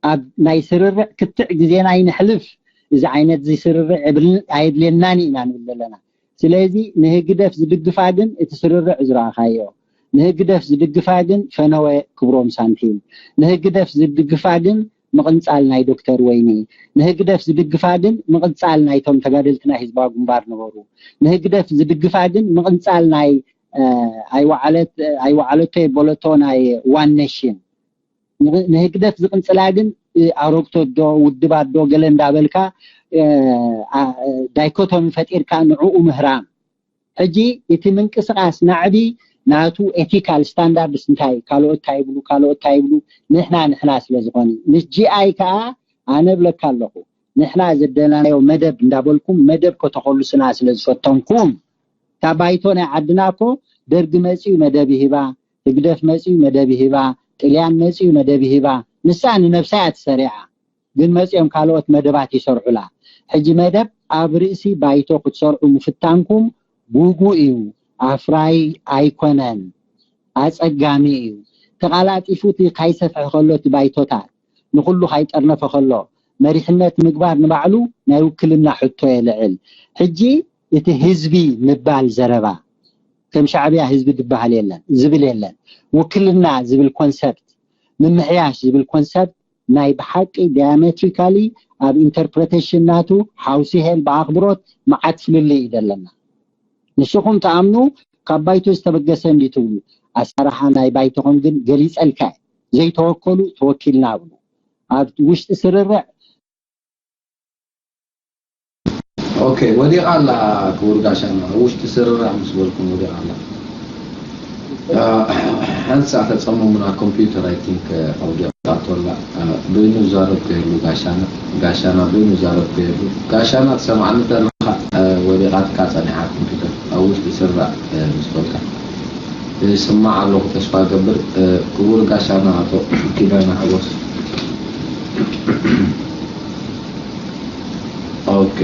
ኣብ ናይ ስርርዕ ክትዕ ግዜና ይነሕልፍ። እዚ ዓይነት እዚ ስርርዕ የብልን፣ ኣየድልየናን ኢና ንብል ዘለና። ስለዚ ንህግደፍ ዝድግፋ ግን እቲ ስርርዕ ዝረኣኻዮ፣ ንህግደፍ ዝድግፋ ግን ፈነወ ክብሮም ሳንቲም፣ ንህግደፍ ዝድግፋ ግን ምቕንጻል ናይ ዶክተር ወይኒ፣ ንህግደፍ ዝድግፋ ግን ምቕንጻል ናይቶም ተጋደልቲ ናይ ህዝባዊ ግንባር ነበሩ፣ ንህግደፍ ዝድግፋ ግን ምቕንጻል ናይ ኣይወዓለቶ የበለቶ ናይ ዋን ኔሽን። ንህግደፍ ዝቕንጽላ ግን ኣረግቶት ዶ ውድባት ዶ ገለ እንዳበልካ ዳይኮቶሚ ፈጢርካ ንዕኡ ምህራም። ሕጂ እቲ ምንቅስቃስ ናዕቢ ናቱ ኤቲካል ስታንዳርድስ እንታይ እዩ? ካልኦት እንታይ ይብሉ፣ ካልኦት እንታይ ይብሉ፣ ንሕና ንሕና ስለ ዝኾነ። ምስ ጂኣይ ከዓ ኣነ እብለካ ኣለኹ፣ ንሕና ዘደለናዮ መደብ እንዳበልኩም መደብ ከተኸልሱና ስለ ዝፈተንኩም። እታ ባይቶ ናይ ዓድና እኮ ደርጊ መጺኡ መደብ ይህባ፣ ህግደፍ መጺኡ መደብ ይህባ፣ ጥልያን መጺኡ መደብ ይህባ። ንሳ ንነብሳ እያ ትሰሪዓ። ግን መጺኦም ካልኦት መደባት ይሰርሑላ። ሕጂ መደብ ኣብ ርእሲ ባይቶ ክትሰርዑ ምፍታንኩም ጉጉ እዩ፣ ኣፍራይ ኣይኮነን፣ ኣጸጋሚ እዩ። ተቓላጢፉ እቲ ካይሰፍሐ ከሎ እቲ ባይቶታት ንኹሉ ካይጠርነፈ ከሎ መሪሕነት ምግባር ንባዕሉ ናይ ውክልና ሕቶ የልዕል። ሕጂ እቲ ህዝቢ ምባል ዘረባ ከም ሻዕብያ ህዝቢ ዝበሃል የለን፣ ዝብል የለን። ውክልና ዝብል ኮንሰፕት፣ ምምሕያሽ ዝብል ኮንሰፕት ናይ ብሓቂ ዳያሜትሪካሊ ኣብ ኢንተርፕሬቴሽን ናቱ ሓውሲ ሄል ብኣኽብሮት መዓት ፍልልይ እዩ ዘለና። ንስኹም ትኣምኑ ካብ ባይቶ ዝተበገሰ እንዲ ትብሉ ኣሰራሓ ናይ ባይቶኹም ግን ገሊጸልካ እየ። ዘይተወከሉ ተወኪልና ብሉ። ኣብ ውሽጢ ስርርዕ ኦኬ፣ ወዲቓ ኣላ ክቡር ጋሻና፣ ውሽጢ ስርርዕ ምስ በልኩም ወዲቓ ኣላ። ሓንሳ ተጸመሙና ኮምፒውተር፣ ኣይ ቲንክ፣ ኣውዲቓቶ ኣላ። በይኑ ዛረብ ከየሉ ጋሻና፣ ጋሻና በይኑ ዛረብ ከየሉ። ጋሻና ትሰማዕኒ ተለኻ፣ ወዲቓትካ ጸኒሓ ኮምፒውተር፣ ኣብ ውሽጢ ስርርዕ ምስ በልካ። ይስማዕ ኣለኹ ተስፋ ገብር። ክቡር ጋሻና ኣቶ ኪዳነ ሓጎስ። ኦኬ፣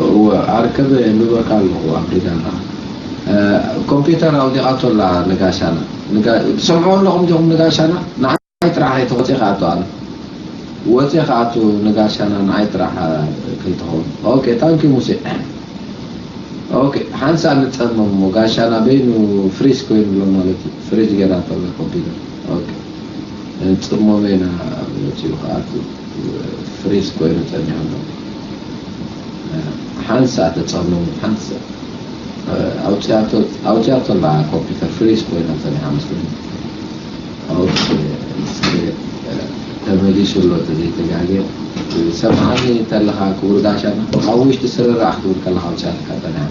እወ፣ ኣርከብ የንብበካ ኣለኹ ኣብ ዲዳና። ኮምፒውተር ኣውዲቓቶ ኣላ ንጋሻና። ንጋ-፣ ትሰምዕዎ ኣለኹም ዲኹም ንጋሻና? ንዓይ ጥራሕ ኣይተ-፣ ወፂኤ ክኣቱ ኣነ። ወፂኤ ክኣቱ ንጋሻና ንዓይ ጥራሕ ከይትኸውን። ኦኬ፣ ታንኪ ሙሴ። ኦኬ፣ ሓንሳእ ንፀመም እሞ ጋሻና በይኑ ፍሪዝ ኮይኑ ኣሎ ማለት እዩ። ፍሪዝ ጌራቶ ኣላ ኮምፒውተር። ኦኬ። ንፅመሞ ኢና። መጺኡ ክኣቱ ፍሪዝ ኮይኑ ጸኒሑ ኣሎ። ሓንሳ ተጸምሙ ሓንሳ ኣውጽያቶ ኣውጽያቶ እንዳ ኮምፒውተር ፍሪዝ ኮይና ጸኒሓ መስለኒ። ኦኬ፣ እስከ ተመሊሱ ኣሎ ተዘይተጋግየ። ሰምዓኒ እንተለኻ ክቡር ጋሻ፣ ኣብ ውሽጢ ስርርዕ ክትብል ከለኻ ኣውጽያትካ ጸኒሓ።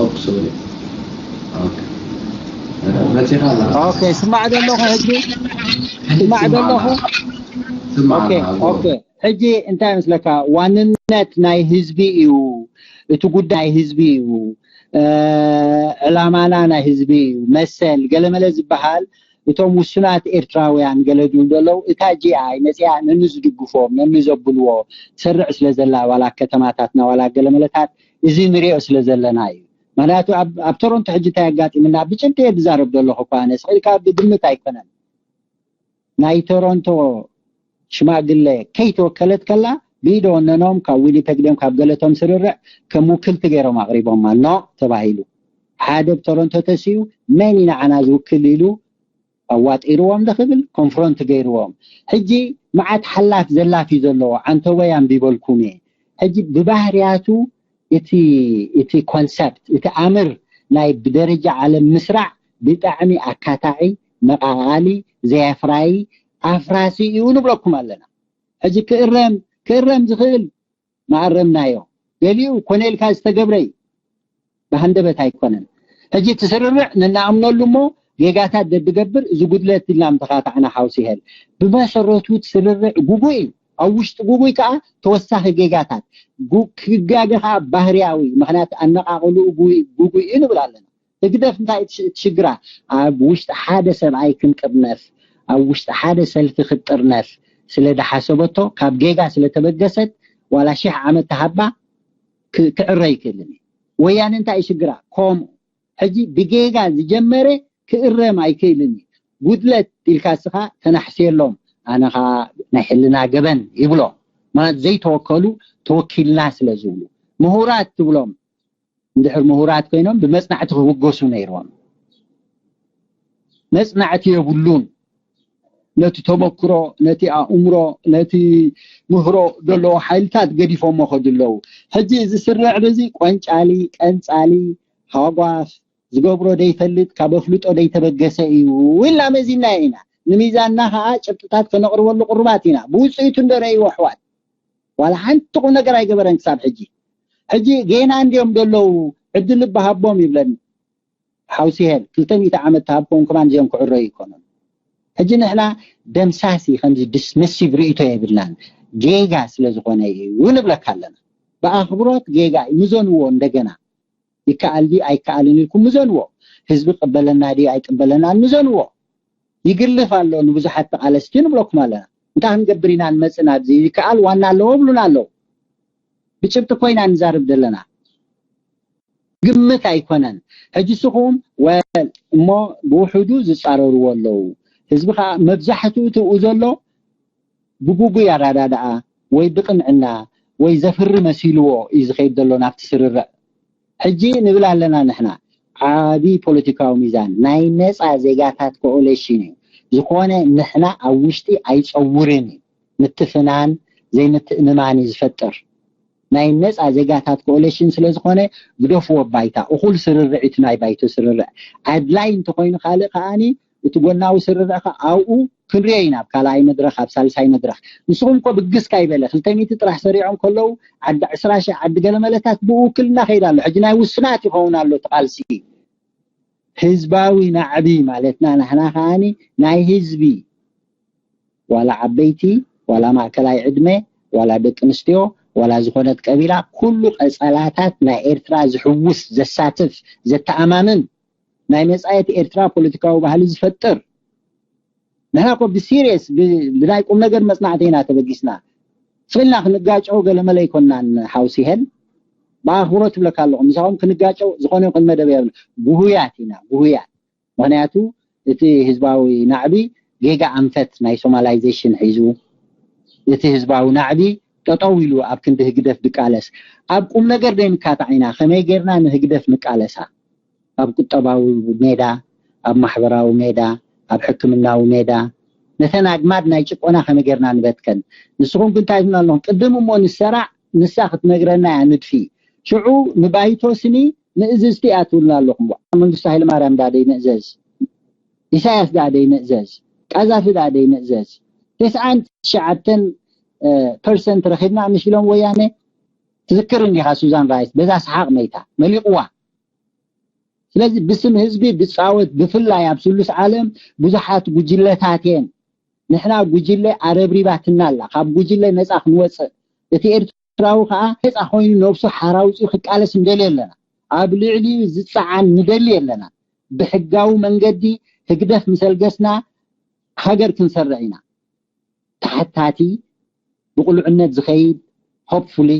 ኦፕ ሶሪ። ኦኬ። መጺኻ ኣለኻ። ኦኬ፣ ስማዕ ዘለኹ ሕጂ ስማዕ ዘለኹ። ስማዕ ኦኬ ኣለኻ። ኦኬ። ሕጂ እንታይ ይመስለካ? ዋንነት ናይ ህዝቢ እዩ፣ እቲ ጉዳይ ህዝቢ እዩ፣ እ፣ ዕላማና ናይ ህዝቢ እዩ፣ መሰል ገለመለ ዝበሃል እቶም ውሱናት ኤርትራውያን ገለ ዝብሉ ዘለዉ፣ እታ ጂኣይ መጽያ ነኒ ዝድግፎም ነኒ ዘብልዎ ትሰርዕ ስለ ዘላ፣ ዋላ ከተማታትና ዋላ ገለመለታት እዚ ንሪኦ ስለ ዘለና እዩ። ምክንያቱ ኣብ ኣብ ቶሮንቶ ሕጂ እንታይ ኣጋጢምና ብጭብጢ እየ ዝዛረብ ዘለኹ እኳ ኣነ ስቕ ኢልካ ብግምት ኣይኮነን። ናይ ቶሮንቶ ሽማግለ ከይተወከለት ከላ ብኢደ ወነኖም ካብ ዊኒፐግ ድዮም ካብ ገለቶም ስርርዕ ከም ውክልቲ ገይሮም ኣቕሪቦማ። ኖ ተባሂሉ። ሓደ ብቶሮንቶ ተሲኡ መን እዩ ንዓና ዝውክል ኢሉ ኣዋጢርዎም ዶ ክብል ኮንፍሮንት ገይርዎም። ሕጂ መዓት ሓላፍ ዘላፍ እዩ ዘለዎ። ዓንተቦይ ኣንቢበልኩም እየ። ሕጂ ብባህርያቱ እቲ እቲ ኮንሰፕት እቲ ኣምር ናይ ብደረጃ ዓለም ምስራዕ ብጣዕሚ ኣካታዒ፣ መቓቓሊ፣ ዘየፍራይ፣ ኣፍራሲ እዩ ንብለኩም ኣለና። ሕጂ ክእረም ክእረም ዝኽእል መኣረምናዮ። ገሊኡ ኮነ ኢልካ ዝተገብረ እዩ፣ ብሃንደበት ኣይኮነን። ሕጂ እቲ ስርርዕ ንናኣምነሉ እሞ ጌጋታት ደድገብር እዚ ጉድለት ኢልና ምተኻታዕና ሓውሲ ይሀል። ብመሰረቱ እቲ ስርርዕ ጉጉይ እዩ። ኣብ ውሽጢ ጉጉይ ከዓ ተወሳኺ ጌጋታት ጉ- ክጋገ ከዓ ባህርያዊ፣ ምክንያቱ ኣነቃቅሉ ጉጉይ እዩ ንብል ኣለና። ህግደፍ እንታይ እቲ ሽግራ? ኣብ ውሽጢ ሓደ ሰብኣይ ክንጥርነፍ፣ ኣብ ውሽጢ ሓደ ሰልፊ ክትጥርነፍ ስለ ዝሓሰበቶ ካብ ጌጋ ስለ ተበገሰት ዋላ ሽሕ ዓመት ተሃባ ክ- ክዕረ ይክእልን እዩ። ወያነ እንታይ እዩ ሽግራ? ከምኡ ሕጂ ብጌጋ ዝጀመረ ክእረም ኣይክእልን እዩ። ጉድለት ኢልካ እስኻ ተናሕስየሎም፣ ኣነ ኸዓ ናይ ሕልና ገበን ይብሎ። ማለት ዘይተወከሉ ተወኪልና ስለ ዝብሉ ምሁራት ትብሎም እንድሕር ምሁራት ኮይኖም ብመጽናዕቲ ክውገሱ ነይርዎም። መጽናዕቲ የብሉን። ነቲ ተመክሮ፣ ነቲ ኣእምሮ፣ ነቲ ምህሮ ዘለዎ ሓይልታት ገዲፎሞ ከዱ ኣለዉ። ሕጂ እዚ ስርዕ እዚ ቆንጫሊ፣ ቀንጻሊ፣ ሃጓፍ ዝገብሮ ደይፈልጥ ካብ ኣፍልጦ ደይተበገሰ እዩ ኢልና መዚናዮ ኢና። ንሚዛንና ከዓ ጭብጥታት ከነቕርበሉ ቅሩባት ኢና። ብውፅኢቱ እንዶ ረእይዎ ኣሕዋት ዋላ ሓንቲ ቁም ነገር ኣይገበረን ክሳብ ሕጂ። ሕጂ ጌና እንዲዮም ዘለዉ ዕድል ልባሃቦም ይብለኒ ሓውሲ ሄል ክልተ ሚእቲ ዓመት ተሃብኮም ከማን እዚኦም ክዕረዩ ይኮኑን። ሕጂ ንሕና ደምሳሲ ከምዚ ዲስሚሲቭ ርእይቶ የብልናን፣ ጌጋ ስለ ዝኾነ እዩ ንብለካ ኣለና። ብኣኽብሮት ጌጋ እዩ፣ ምዘንዎ እንደገና። ይከኣል ድዩ ኣይከኣልን ኢልኩም ምዘንዎ። ህዝቢ ቅበለና ድዩ ኣይቅበለናን ምዘንዎ። ይግልፍ ኣሎ ንብዙሓት ተቓለስቲ ንብለኩም ኣለና። እንታይ ክንገብር ኢና ንመጽእ ናብዚ? ይከኣል ዋና ኣለዎ ብሉና ኣለዉ። ብጭብጢ እኮ ኢና ንዛረብ ዘለና። ግምት ኣይኮነን። ሕጂ ንስኹም ወል እሞ ብውሕዱ ዝጻረርዎ ኣለዉ። ህዝቢ ከዓ መብዛሕትኡ ትብኡ ዘሎ ብጉጉይ ኣረዳድኣ ወይ ብቕንዕና ወይ ዘፍሪ መሲልዎ እዩ ዝኸይድ ዘሎ ናብቲ ስርርዕ። ሕጂ ንብል ኣለና ንሕና ዓቢ ፖለቲካዊ ሚዛን ናይ ነጻ ዜጋታት ኮኦሌሽን እዩ። ዝኾነ ንሕና ኣብ ውሽጢ ኣይጸውርን እዩ። ምትፍናን ዘይምትእምማን እዩ ዝፈጥር። ናይ ነጻ ዜጋታት ኮኦሌሽን ስለ ዝኾነ ግደፍዎ ባይታ። እኹል ስርርዕ እቲ ናይ ባይቶ ስርርዕ። ኣድላይ እንተኾይኑ ካልእ ከኣኒ እቲ ጎናዊ ስርርዕ ከ ኣብኡ ክንሪኦ ኢና፣ ኣብ ካልኣይ መድረኽ፣ ኣብ ሳልሳይ መድረኽ። ንስኹም እኮ ብግስ ካይበለ ክልተ ሚእቲ ጥራሕ ሰሪዖም ከለዉ ዓዲ ዕስራ ሺሕ ዓዲ ገለመለታት ብኡ ውክልና ከይድ ኣሎ። ሕጂ ናይ ውስናት ይኸውን ኣሎ እቲ ቃልሲ። ህዝባዊ ናዕቢ ማለትና ንሕና ከኣኒ ናይ ህዝቢ ዋላ ዓበይቲ ዋላ ማእከላይ ዕድመ ዋላ ደቂ ኣንስትዮ ዋላ ዝኾነት ቀቢላ ኩሉ ቀጸላታት ናይ ኤርትራ ዝሕውስ ዘሳትፍ ዘተኣማምን ናይ መጻኢት ኤርትራ ፖለቲካዊ ባህሊ ዝፈጥር ንሕና እኮ ብሲሪየስ ብናይ ቁም ነገር መጽናዕቲ ኢና ተበጊስና ስልና ክንጋጨው ገለመለ ኣይኮናን ሓውሲ ሄል ብኣኽብሮት ትብለካ ኣለኹ ምሳኹም ክንጋጨው ዝኾነ ይኹን መደብ የብሉ ጉሁያት ኢና ጉሁያት ምኽንያቱ እቲ ህዝባዊ ናዕቢ ጌጋ ኣንፈት ናይ ሶማላይዜሽን ሒዙ እቲ ህዝባዊ ናዕቢ ጠጠው ኢሉ ኣብ ክንዲ ህግደፍ ድቃለስ ኣብ ቁም ነገር ደይንካታዕ ኢና ከመይ ጌርና ንህግደፍ ንቃለሳ ኣብ ቁጠባዊ ሜዳ ኣብ ማሕበራዊ ሜዳ ኣብ ሕክምናዊ ሜዳ ነተን ኣግማድ ናይ ጭቆና ከመይ ጌርና ንበትከን? ንስኹም ግን እንታይ ትብሉና ኣለኹም? ቅድም እሞ ንሰራዕ፣ ንሳ ክትነግረና እያ ንድፊ። ሽዑ ንባይቶ ስኒ ንእዝዝቲ እያ ትብሉና ኣለኹም። መንግስቱ ሃይለማርያም ዳ ደይንእዘዝ? ኢሳያስ ዳ ደይንእዘዝ? ቃዛፊ ዳ ደይንእዘዝ? ተስዓን ትሽዓተን ፐርሰንት ረኺብና ምሽ ኢሎም ወያነ። ትዝክር እንዲኻ ሱዛን ራይስ በዛ ሰሓቕ መይታ መሊቕዋ። ስለዚ ብስም ህዝቢ ብጻወት ብፍላይ ኣብ ስሉስ ዓለም ብዙሓት ጉጅለታት እየን። ንሕና ጉጅለ ኣረብሪባትና ኣላ። ካብ ጉጅለ ነጻ ክንወጽእ፣ እቲ ኤርትራዊ ከኣ ነጻ ኮይኑ ነብሱ ሓራ ኣውጺኡ ክቃለስ ንደልዮ ኣለና። ኣብ ልዕሊኡ ዝጸዓን ንደሊ ኣለና። ብሕጋዊ መንገዲ ህግደፍ ምስ ኣልገስና ሃገር ክንሰርዕ ኢና። ተሓታቲ ብቕሉዕነት ዝኸይድ ሆፕፉሊ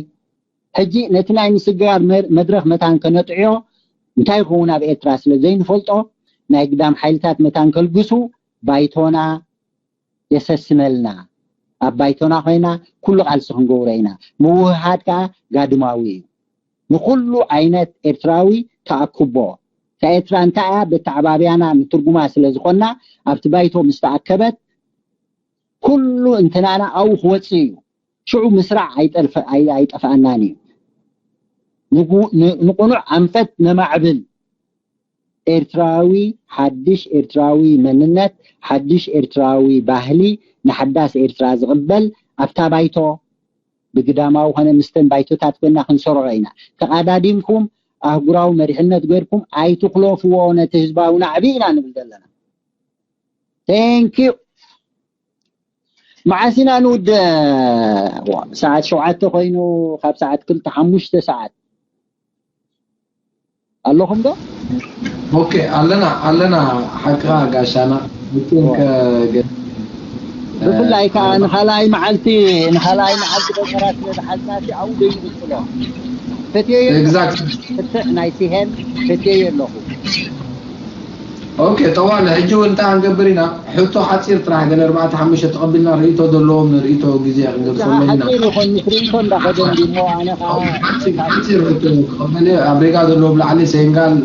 ሕጂ ነቲ ናይ ምስግጋር መ- መድረኽ መታን ከነጥዕዮ እንታይ ይኸውን ኣብ ኤርትራ ስለ ዘይንፈልጦ ናይ ግዳም ሓይልታት መታን ከልግሱ ባይቶና የሰስነልና። ኣብ ባይቶና ኮይና ኩሉ ቃልሲ ክንገብሮ ኢና። ምውህሃድ ከዓ ጋድማዊ እዩ። ንኩሉ ዓይነት ኤርትራዊ ተኣክቦ እታ ኤርትራ እንታይ እያ በተዓባብያና ንትርጉማ ስለ ዝኾና ኣብቲ ባይቶ ምስ ተኣከበት ኩሉ እንትናና ኣብኡ ክወፅእ እዩ። ሽዑ ምስራዕ ኣይጠልፈ- ኣይ- ኣይጠፍኣናን እዩ። ንጉ- ን- ንቁኑዕ ኣንፈት ነማዕብል። ኤርትራዊ ሓድሽ ኤርትራዊ መንነት ሓድሽ ኤርትራዊ ባህሊ ንሓዳስ ኤርትራ ዝቕበል ኣብታ ባይቶ ብግዳማዊ ኮነ ምስተን ባይቶታት ኮይና ክንሰርዖ ኢና። ተቓዳዲምኩም ኣህጉራዊ መሪሕነት ገይርኩም ኣይትኽለፍዎ ነቲ ህዝባዊ ናዕቢ ኢና ንብል ዘለና። Thank you። መዓስ ኢና ንውደ? ሰዓት ሸውዓተ ኮይኑ ካብ ሰዓት ክልተ ሓሙሽተ ሰዓት ኣለኹም ዶ? ኦኬ ኣለና ኣለና ሓቅኻ ጋሻና ምጥን ብፍላይ ከዓ ንካልኣይ መዓልቲ ንካልኣይ መዓልቲ በቀራ ስለ ዝሓዝና ኣብኡ ደይንቅፅሎ ፈትየዮ ኤግዛክት ፍትሕ ናይ ሲሄን ፈትየዮ ኣለኹ። ኦኬ ጠዋለ ሕጂ እውን እንታይ ክንገብር ኢና ሕቶ ሓፂር ጥራሕ ገለ ኣርባዕተ ሓሙሽተ ተቐቢልና ርእቶ ዘለዎም ንርእቶ ግዜ ክንገድፈሎም ኢና ሓፂር ይኾን ምስ ርእቶ እንዳኸደ እንዲሞ ኣነ ከዓ ሓፂር ሕቶ ክቐበል ኣብ ሬጋ ዘለዎም ላዕሊ ሴንጋል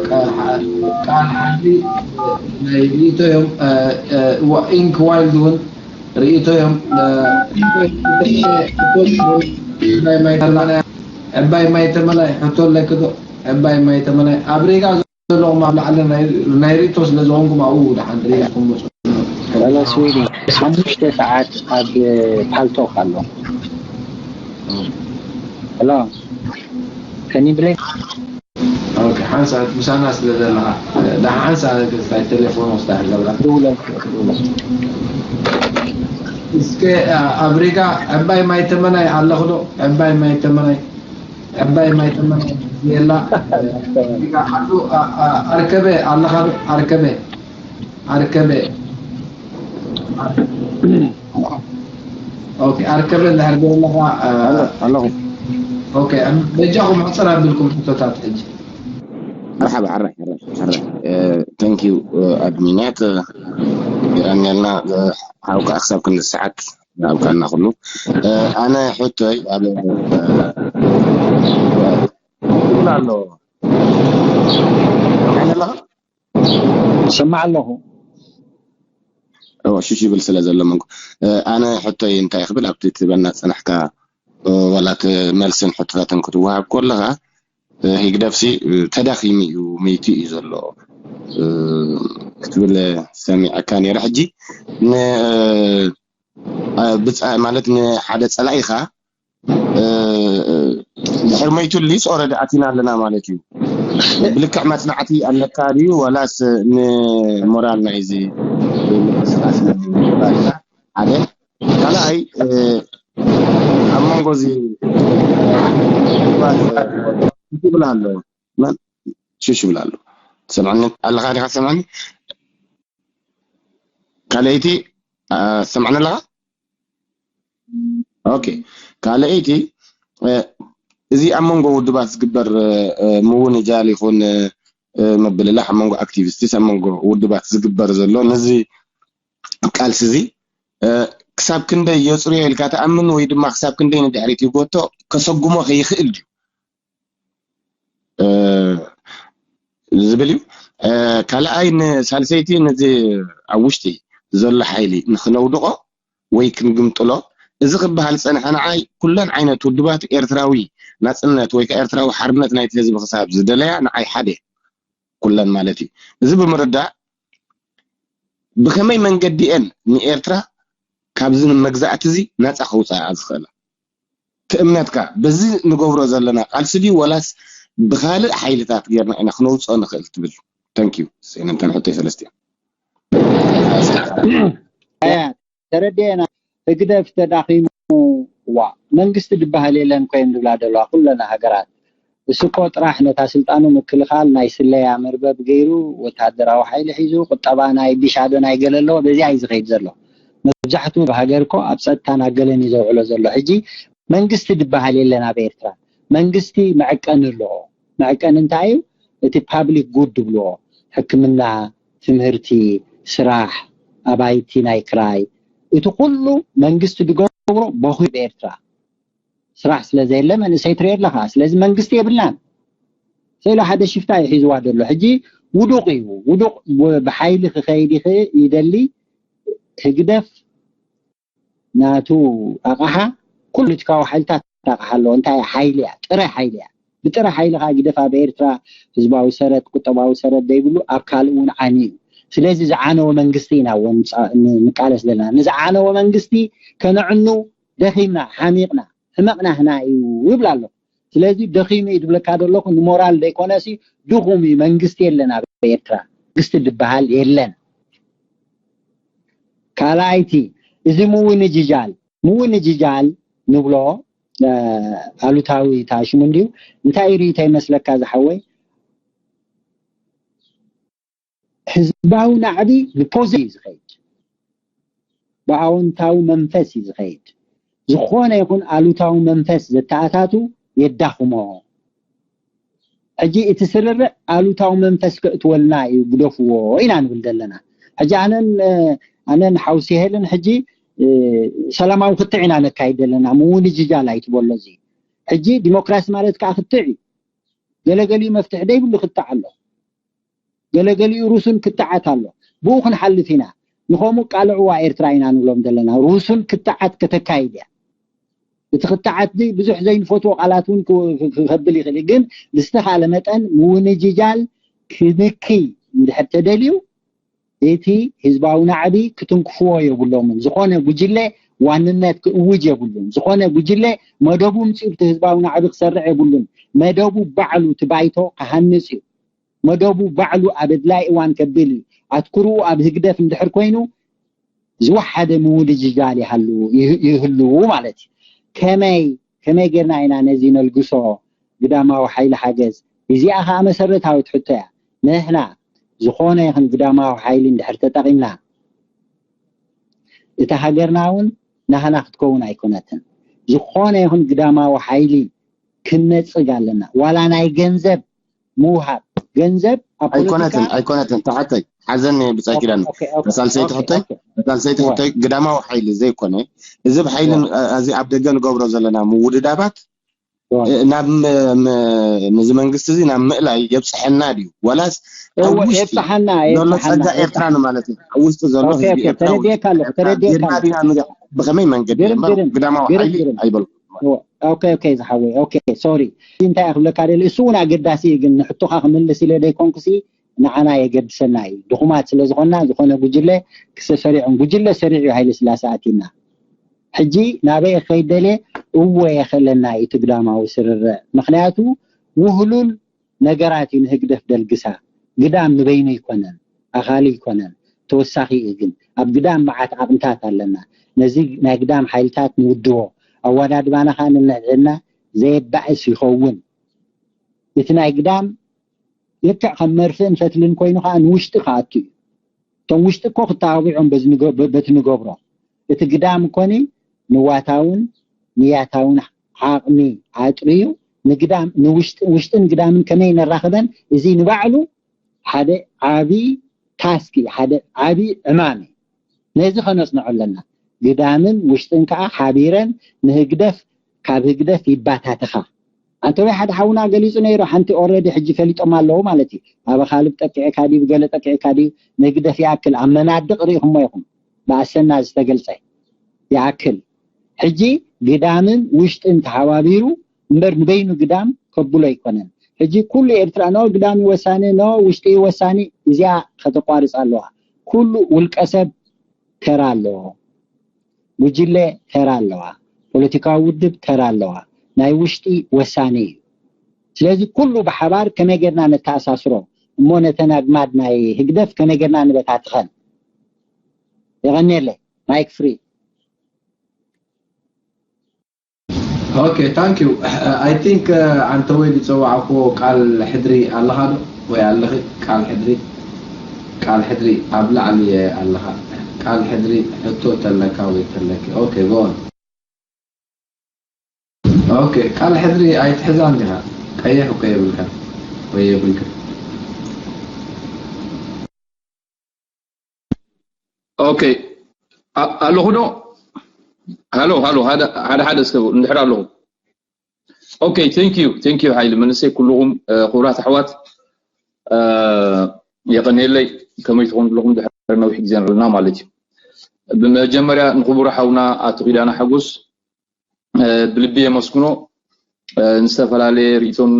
ቃል ሓድሪ ናይ ርእቶ እዮም ኢንክ ዋይልድ እውን ርእቶ እዮም ዕባይ ማይ ተመላይ ሕቶ ኣለክዶ ዕባይ ማይ ተመላይ ኣብ ሬጋ ዘለኹም ኣብ ላዕሊ ናይ ርእቶ ስለ ዝኾንኩም ኣብኡ ድሓን ርእስኩም መፁ ሓሙሽተ ሰዓት ኣብ ፓልቶክ ኣሎ ሎ ከኒብለ ሓንሳ ምሳና ስለ ዘለኻ ዳ ሓንሳ ናይ ቴሌፎን ወስዳ ገብራ እስከ ኣብ ሪጋ ዕባይ ማይ ተመናይ ኣለኽዶ ዕባይ ማይ ተመናይ ዕባይ ማይ ተመናይ የላ ሪጋ ሓዱ ኣርከበ ኣለኻ ኣርከበ ኣርከበ ኣርከበ እንድሕር ዘለኻ ኣለኹ በጃኹም ሕፅር ኣቢልኩም ሕቶታት ሕጂ መርሓባ ሕራይ ሕራይ ሕራይ thank you ኣድሚናት ይቀንየልና ሓውካ ክሳብ ክንዲ ሰዓት ኣብቃና ኩሉ ኣነ ሕቶይ ኣብ ትብል ኣሎ ኣለኻ ሰማዕ ኣለኹ ሽሽ ይብል ስለ ዘሎ መንኩ ኣነ ሕቶይ እንታይ ክብል ኣብቲ ትበና ፀናሕካ ዋላት መልስን ሕቶታትን ክትወሃብ ከለኻ ህግደፍሲ ተዳኺሙ እዩ መይቱ እዩ ዘሎ ክትብል ሰሚዐካ ነይረ ሕጂ ማለት ንሓደ ፀላኢኻ ድሕር መይቱ ሊስ ኦረዲ ኣቲና ኣለና ማለት እዩ ብልክዕ መፅናዕቲ ኣለካ ድዩ ዋላስ ንሞራል ናይዚ ምንቅስቃስ ሓደ ካልኣይ ኣብ መንጎ እዚ ይብል ኣሎ ሽሽ ይብል ኣሎ ትሰምዐኒ ኣለኻ ዲኻ ትሰምዐኒ ካልኣይቲ ትሰምዐኒ ኣለኻ ኦኬ ካልኣይቲ እዚ ኣብ መንጎ ውድባት ዝግበር ምውንጃል ይኹን ምብልላሕ ኣብ መንጎ ኣክቲቪስቲስ ኣብ መንጎ ውድባት ዝግበር ዘሎ ነዚ ቃልሲ እዚ ክሳብ ክንደይ የፅርዮ ኢልካ ትኣምን ወይ ድማ ክሳብ ክንደይ ንድሕሪት ይጎቶ ከሰጉሞ ከይኽእል ድዩ ዝብል እዩ ካልኣይ ንሳልሰይቲ ነዚ ኣብ ውሽጢ ዘሎ ሓይሊ ንክነውድቆ ወይ ክንግምጥሎ፣ እዚ ክበሃል ዝጸንሐ ንዓይ ኩለን ዓይነት ውድባት ኤርትራዊ ናጽነት ወይ ከኣ ኤርትራዊ ሓርነት ናይቲ ህዝቢ ክሳብ ዝደለያ ንዓይ ሓደ ኩለን ማለት እዩ። እዚ ብምርዳእ ብኸመይ መንገዲ እየን ንኤርትራ ካብዚ መግዛእቲ እዚ ናጻ ከውፅኣ ዝኽእላ? ትእምነትካ በዚ ንገብሮ ዘለና ቃልሲ ድዩ ወላስ ብኻልእ ሓይልታት ጌርና ኢና ክነውፅኦ ንኽእል ትብል? ተንኪዩ ሴነንተን ሕቶ ሰለስቲያ ተረድኤና። ህግደፍ ተዳኺሙ ዋ መንግስቲ ድበሃል የለን ኮይን ዝብላ ዘለዋ ኩለና ሃገራት። እሱ እኮ ጥራሕ ነታ ስልጣኑ ምክልኻል ናይ ስለያ መርበብ ገይሩ ወታደራዊ ሓይሊ ሒዙ ቁጠባ ናይ ቢሻዶ ናይ ገለ ኣለዎ በዚኣ እዩ ዝኸይድ ዘሎ። መብዛሕትኡ ሃገር እኮ ኣብ ፀጥታ ናገለን እዩ ዘውዕሎ ዘሎ። ሕጂ መንግስቲ ድበሃል የለን ኣብ ኤርትራ። መንግስቲ መዐቀኒ ኣለዎ። መዐቀኒ እንታይ እዩ? እቲ ፓብሊክ ጉድ ድብልዎ፣ ሕክምና፣ ትምህርቲ፣ ስራሕ፣ ኣባይቲ ናይ ክራይ፣ እቲ ኩሉ መንግስቲ ዝገብሮ በኹ ብኤርትራ ስራሕ ስለ ዘየለ መንእሰይ ትሪኦ ኣለኻ። ስለዚ መንግስቲ የብልናን። ስለ ሓደ ሽፍታ እዩ ሒዝዋ ዘሎ። ሕጂ ውዱቕ እዩ። ውዱቕ ብሓይሊ ክኸይድ ይኽእል ይደሊ። ህግደፍ ናቱ ኣቕሓ ኩሉ ፖለቲካዊ ሓይልታት ኣቕሓ ኣለዎ። እንታይ ሓይሊ እያ? ጥረ ሓይሊ እያ። ብጥረ ሓይሊ ከዓ ግደፍ ኣብ ኤርትራ ህዝባዊ ሰረት፣ ቁጠባዊ ሰረት ዘይብሉ ኣብ ካልእ እውን ዓኒ እዩ። ስለዚ ዝዓነወ መንግስቲ ኢና እውን ንቃለስ ዘለና። ንዝዓነወ መንግስቲ ከነዕኑ ደኺምና፣ ሓሚቕና፣ ሕመቕና ህና እዩ ይብል ኣሎ። ስለዚ ደኺሙ እዩ ዝብለካ ዘለኹ ንሞራል ዘይኮነሲ ድኹም እዩ። መንግስቲ የለን ኣብ ኤርትራ። መንግስቲ ዝበሃል የለን። ካልኣይቲ እዚ ምውንጅጃል ምውንጅጃል ንብሎ ኣሉታዊ ታሽሙ እንዲዩ። እንታይ ርእቶ ይመስለካ ዝሓወይ? ህዝባዊ ናዕቢ ብፖዚ እዩ ዝኸይድ፣ ብኣወንታዊ መንፈስ እዩ ዝኸይድ። ዝኾነ ይኹን ኣሉታዊ መንፈስ ዘተኣታቱ የዳኽሞ። ሕጂ እቲ ስርርዕ ኣሉታዊ መንፈስ ከእትወልና እዩ ግደፍዎ ኢና ንብል ዘለና። ሕጂ ኣነን ኣነን ሓውሲ ሄልን ሕጂ ሰላማዊ ክትዕ ኢና ነካይድ ዘለና። ምውንጅጃል ኣይትበሎ። እዚ ሕጂ ዲሞክራሲ ማለት ከዓ ክትዕ እዩ። ገለገሊኡ መፍትሒ ደይብሉ ክትዕ ኣሎ። ገለገሊኡ ሩሱን ክትዓት ኣሎ። ብኡ ክንሓልፍ ኢና። ንኸምኡ ቃልዕዋ ኤርትራ ኢና ንብሎም ዘለና። ሩሱን ክትዓት ከተካይድ እያ። እቲ ክትዓት እዚ ብዙሕ ዘይንፈትዎ ቃላት እውን ክኸብል ይኽእል እዩ። ግን ብዝተኻለ መጠን ምውንጅጃል ክንክይ እንድሕር ተደልዩ እቲ ህዝባዊ ናዕቢ ክትንክፍዎ የብሎምን። ዝኾነ ጉጅለ ዋንነት ክእውጅ የብሉን። ዝኾነ ጉጅለ መደቡ ምፅኡ እቲ ህዝባዊ ናዕቢ ክሰርዕ የብሉን። መደቡ ባዕሉ እቲ ባይቶ ክሃንፅ እዩ። መደቡ ባዕሉ ኣብ ኣድላይ እዋን ከብል እዩ። ኣትኩርኡ ኣብ ህግደፍ እንድሕር ኮይኑ ዝወሓደ ምውድጅጃል ይሃሉ ይህልው ማለት እዩ። ከመይ ከመይ ጌርና ኢና ነዚ ነልግሶ ግዳማዊ ሓይሊ ሓገዝ? እዚኣ ከዓ መሰረታዊት ሕቶ እያ። ንሕና ዝኾነ ይኹን ግዳማዊ ሓይሊ እንድሕር ተጠቒምና እታ ሃገርና እውን ናህና ክትከውን ኣይኮነትን። ዝኾነ ይኹን ግዳማዊ ሓይሊ ክንነፅግ ኣለና። ዋላ ናይ ገንዘብ ምውሃብ ገንዘብ ኣብ ፖለቲካ ኣይኮነትን ኣይኮነትን ተሓተይ ሓዘን ብጻይ ኪዳን ሳልሰይቲ ሕቶይ ሳልሰይቲ ሕቶይ ግዳማዊ ሓይሊ ዘይኮነ እዚ ብሓይሊ እዚ ኣብ ደገ ንገብሮ ዘለና ምውድዳባት ናብ ነዚ መንግስቲ እዚ ናብ ምእላይ የብፅሐና ድዩ ወላስ ኣብ ውሽጢ ዘሎ ጸጋ ኤርትራ ንማለት እዩ? ኣብ ውሽጢ ዘሎ ህዝቢ ኤርትራ ብኸመይ መንገዲ ግዳማዊ ሓይሊ ኣይበልኩ ኦኬ ዝሓወይ ኦኬ ሶሪ እንታይ ክብለካ ደሊ እሱ እውን ኣገዳሲ እዩ ግን ንሕቶኻ ክምልስ ኢለ ደይኮንኩሲ ንዓና የገድሰና እዩ ድኹማት ስለ ዝኾንና ዝኾነ ጉጅለ ክሰሰሪዖም ጉጅለ ሰሪዕ እዩ ሃይለ ስላሴ ኣቲና ሕጂ ናበይ ከይደለ እወ የኸለና እዩ ትግዳማዊ ስርርዕ ምክንያቱ ውህሉል ነገራት እዩ ንህግደፍ ደልግሳ ግዳም ንበይኑ ይኮነን ኣኻሊ ይኮነን ተወሳኺ እዩ ግን ኣብ ግዳም መዓት ዓቕምታት ኣለና ነዚ ናይ ግዳም ሓይልታት ንውድቦ ኣወዳድባና ከዓ ንንዕዕና ዘየባእስ ይኸውን እቲ ናይ ግዳም ልክዕ ከም መርፍእን ፈትልን ኮይኑ ከዓ ንውሽጢ ክኣቱ እዩ እቶም ውሽጢ እኮ ክተባብዖም በቲ ንገብሮ እቲ ግዳም እኮኒ ንዋታውን ንያታውን ዓቕሚ ኣጥርዩ ንግዳም ንውሽጥን ግዳምን ከመይ ነራኽበን እዚ ንባዕሉ ሓደ ዓቢ ታስክ ሓደ ዓቢ ዕማም ነዚ ከነጽንዖ ኣለና ግዳምን ውሽጥን ከዓ ሓቢረን ንህግደፍ ካብ ህግደፍ ይባታተኻ ኣንተወይ ሓደ ሓውና ገሊጹ ነይሩ ሓንቲ ኦረዲ ሕጂ ፈሊጦም ኣለዉ ማለት እዩ ኣብ ካልብ ጠቂዕካ ድዩ ገለ ጠቂዕካ ድዩ ንህግደፍ ይኣክል ኣብ መናድቕ ርኢኹሞ ኢኹም ብኣሰና ዝተገልጸ ይኣክል። ሕጂ ግዳምን ውሽጥን ተሓባቢሩ እምበር ንበይኑ ግዳም ከብሎ ኣይኮነን። ሕጂ ኩሉ ኤርትራ ነው ግዳም ይወሳኒ ነው ውሽጢ ይወሳኒ፣ እዚኣ ከተቋርጽ ኣለዋ። ኩሉ ውልቀ ሰብ ተራ ኣለዎ፣ ጉጅለ ተራ ኣለዋ፣ ፖለቲካዊ ውድብ ተራ ኣለዋ። ናይ ውሽጢ ወሳኒ እዩ። ስለዚ ኩሉ ብሓባር ከመይ ጌርና ነተኣሳስሮ እሞ ነተን ኣግማድ ናይ ህግደፍ ከመይ ጌርና ንበታትኸን? የቐንየለይ። ማይክ ፍሪ። Okay, thank you. I think ኣንተ ወይ ዝፀዋዕክዎ ቃል ሕድሪ ኣለኻ ዶ ወይ ኣለኺ? ቃል ሕድሪ ቃል ሕድሪ ኣብ ላዕሊ ኣለኻ። ቃል ሕድሪ ሕቶ ተለካ ወይ ተለኪ። Okay, go on. Okay, ቃል ሕድሪ ኣይትሕዛን ዲኻ? ቀይሕ እኮ የብልካ ወይ የብልካ። Okay. ኣለኹ ዶ? ሃሎ ሃሎ፣ ሓደ ሓደ እስከ እንድሕር ኣለኹ። Okay, thank you, thank you ሓይሊ መንእሰይ፣ ኩልኹም ክቡራት ኣሕዋት የቐንየለይ። ከመይ ትኾኑ ኣለኹም? ድሕሪ ነዊሕ ግዜ ንርና ማለት እዩ። ብመጀመርያ ንክቡር ሓውና ኣቶ ኪዳነ ሓጎስ ብልቢ የመስግኖ። ንዝተፈላለየ ርእይቶን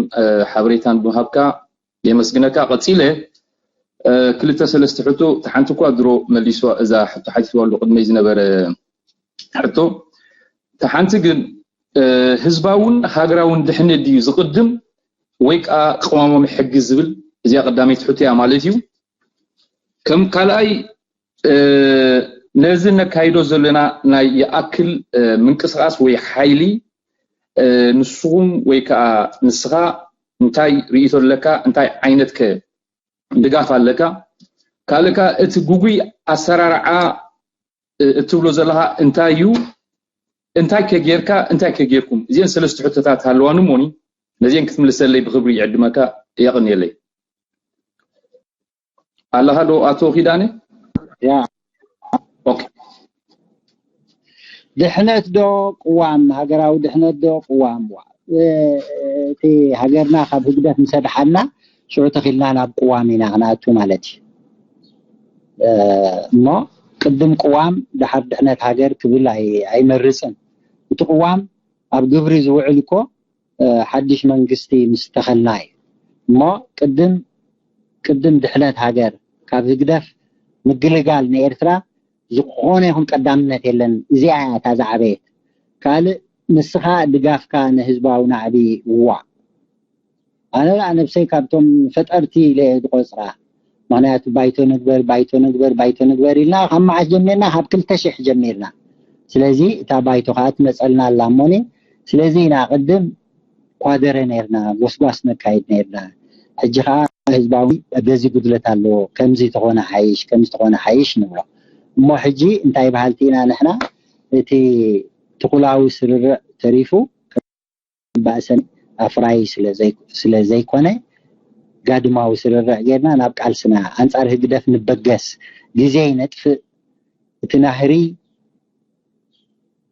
ሓበሬታን ብምሃብካ የመስግነካ። ቀፂለ ክልተ ሰለስተ ሕቶ፣ እታ ሓንቲ እኳ ድሮ መሊስዋ፣ እዛ ሕቶ ሓቲትዋ ኣሎ ቅድመይ ዝነበረ ሕቶ። እታ ሓንቲ ግን ህዝባውን ሃገራውን ድሕነት ድዩ ዝቕድም ወይ ከዓ ቅዋማዊ ሕጊ ዝብል? እዚኣ ቀዳመይቲ ሕቶ እያ ማለት እዩ። ከም ካልኣይ ነዚ ነካይዶ ዘለና ናይ ይኣክል ምንቅስቃስ ወይ ሓይሊ ንስኹም ወይ ከዓ ንስኻ እንታይ ርእይቶ ኣለካ? እንታይ ዓይነት ከ ድጋፍ ኣለካ? ካልእ ከዓ እቲ ግጉይ ኣሰራርዓ እትብሎ ዘለኻ እንታይ እዩ? እንታይ ከ ጌርካ እንታይ ከ ጌርኩም? እዚአን ሰለስተ ሕቶታት ሃለዋኒ እሞኒ ነዚአን ክትምልሰለይ ብክብሪ ይዕድመካ። የቐንየለይ። ኣለኻ ዶ ኣቶ ኪዳነ? ያ ኦኬ። ድሕነት ዶ ቅዋም፣ ሃገራዊ ድሕነት ዶ ቅዋም? ዋ እቲ ሃገርና ካብ ህግደፍ ምስ ኣድሓና ሽዑ ተኺልና ናብ ቅዋም ኢና ክንኣቱ ማለት እዩ። እሞ ቅድም ቅዋም ድሓር ድሕነት ሃገር ክብል ኣይመርፅን። እቲ ቅዋም ኣብ ግብሪ ዝውዕል እኮ ሓድሽ መንግስቲ ምስ ተኸልና እዩ። እሞ ቅድም ቅድም ድሕነት ሃገር ካብ ህግደፍ ምግልጋል ንኤርትራ ዝኾነ ይኹን ቀዳምነት የለን። እዚኣ እያ እታ ዝዓበየት። ካልእ ንስኻ ድጋፍካ ንህዝባዊ ናዕቢ ዋእ። ኣነ ደኣ ነብሰይ ካብቶም ፈጠርቲ ኢለ እየ ዝቆጽራ። ምኽንያቱ ባይቶ ንግበር፣ ባይቶ ንግበር፣ ባይቶ ንግበር ኢልና ካብ መዓስ ጀሚርና? ካብ ክልተ ሽሕ ጀሚርና። ስለዚ እታ ባይቶ ከኣ ትመጸልና ኣላ እሞኒ። ስለዚ ኢና ቅድም ኳደረ ነርና፣ ጎስጓስ ነካይድ ነርና። ሕጂ ከኣ ህዝባዊ በዚ ጉድለት ኣለዎ፣ ከምዚ ተኾነ ሓይሽ፣ ከምዚ ተኾነ ሓይሽ ንብሎ። እሞ ሕጂ እንታይ በሃልቲ ኢና ንሕና? እቲ ትኹላዊ ስርርዕ ተሪፉ ባእሰን ኣፍራይ ስለ ዘይኮነ ጋድማዊ ስርርዕ ጌርና ናብ ቃልስና ኣንጻር ህግደፍ ንበገስ። ግዜ ይነጥፍእ። እቲ ናህሪ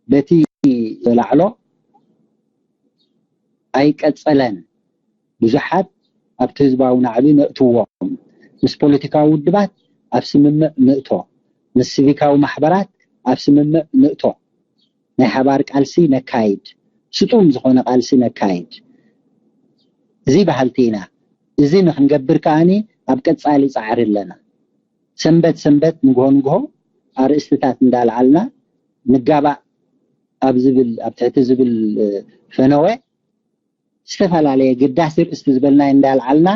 በቲ ዘላዕሎ ኣይቀጸለን። ብዙሓት ኣብቲ ህዝባዊ ናዕቢ ነእትዎም። ምስ ፖለቲካዊ ውድባት ኣብ ስምምዕ ንእቶ። ምስ ሲቪካዊ ማሕበራት ኣብ ስምምዕ ንእቶ። ናይ ሓባር ቃልሲ ነካይድ፣ ስጡም ዝኾነ ቃልሲ ነካይድ። እዚ በሃልቲ ኢና። እዚ ንክንገብር ከኣኒ ኣብ ቀጻሊ ጻዕሪ ኣለና። ሰንበት ሰንበት ንግሆ ንግሆ ኣርእስትታት እንዳልዓልና ንጋባእ ኣብ ዝብል ኣብ ትሕቲ ዝብል ፈነወ ዝተፈላለየ ግዳሲ ርእስቲ ዝበልናዮ እንዳልዓልና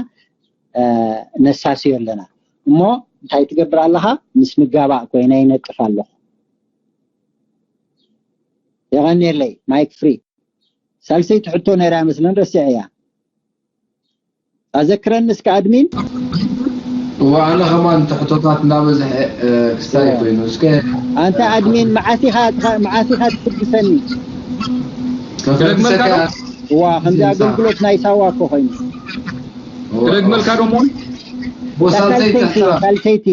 ነሳስዮ ኣለና። እሞ እንታይ ትገብር ኣለኻ? ምስ ንጋባእ ኮይነ ይነጥፍ ኣለኹ። የቐንየለይ። ማይክ ፍሪ። ሳልሰይቲ ሕቶ ነይራ ይመስለን ረሲዐያ። ኣዘክረኒ እስከ ኣድሚን። እዋ ኣነ ከማን ትሕቶታት እናበዝሐ ክስታይ ኮይኑ እስከ ኣንተ ኣድሚን መዓስ ኢኻ መዓስ ኢኻ ትፍድሰኒ? ከፍለግመልካ እዋ ከምዚ ኣገልግሎት ናይ ሳዋ እኮ ኮይኑ። ክደግመልካ ዶ እሞ? ቦሳልተይ ሳልሰይቲ ሳልሰይቲ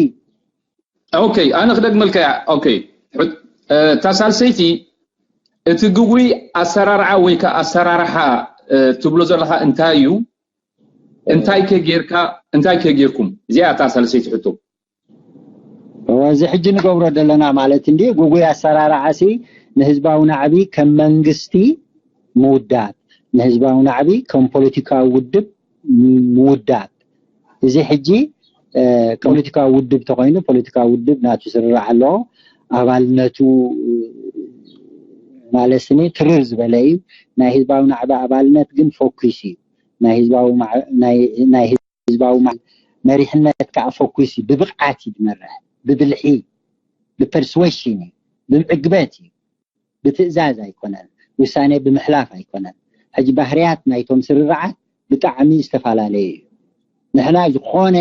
ኦኬ ኣነ ክደግመልካ እያ። ኦኬ እታ ሳልሰይቲ እቲ ግጉይ ኣሰራርዓ ወይ ከዓ ኣሰራርሓ ትብሎ ዘለካ እንታይ እዩ? እንታይ ከ ጌርካ እንታይ ከ ጌርኩም? እዚኣ እታ ሳልሰይቲ ሕቶ። እዚ ሕጂ ንገብሮ ዘለና ማለት እንዲ ጉጉይ ኣሰራርዓሲ ንህዝባዊ ናዕቢ ከም መንግስቲ ምውዳብ፣ ንህዝባዊ ናዕቢ ከም ፖለቲካዊ ውድብ ምውዳብ። እዚ ሕጂ ፖለቲካዊ ውድብ ተኮይኑ ፖለቲካዊ ውድብ ናቱ ስርርዕ ኣለዎ። ኣባልነቱ ማለት ስኒ ትርር ዝበለ እዩ። ናይ ህዝባዊ ናዕቢ ኣባልነት ግን ፈኩስ እዩ። ናይ ህዝባዊ ናይ ህዝባዊ መሪሕነት ከዓ ፈኩስ እዩ። ብብቕዓት እዩ ዝመርሕ፣ ብብልሒ፣ ብፐርስዌሽን እዩ፣ ብምዕግበት እዩ። ብትእዛዝ ኣይኮነን፣ ውሳኔ ብምሕላፍ ኣይኮነን። ሕጂ ባህርያት ናይቶም ስርርዓት ብጣዕሚ ዝተፈላለየ እዩ። ንሕና ዝኾነ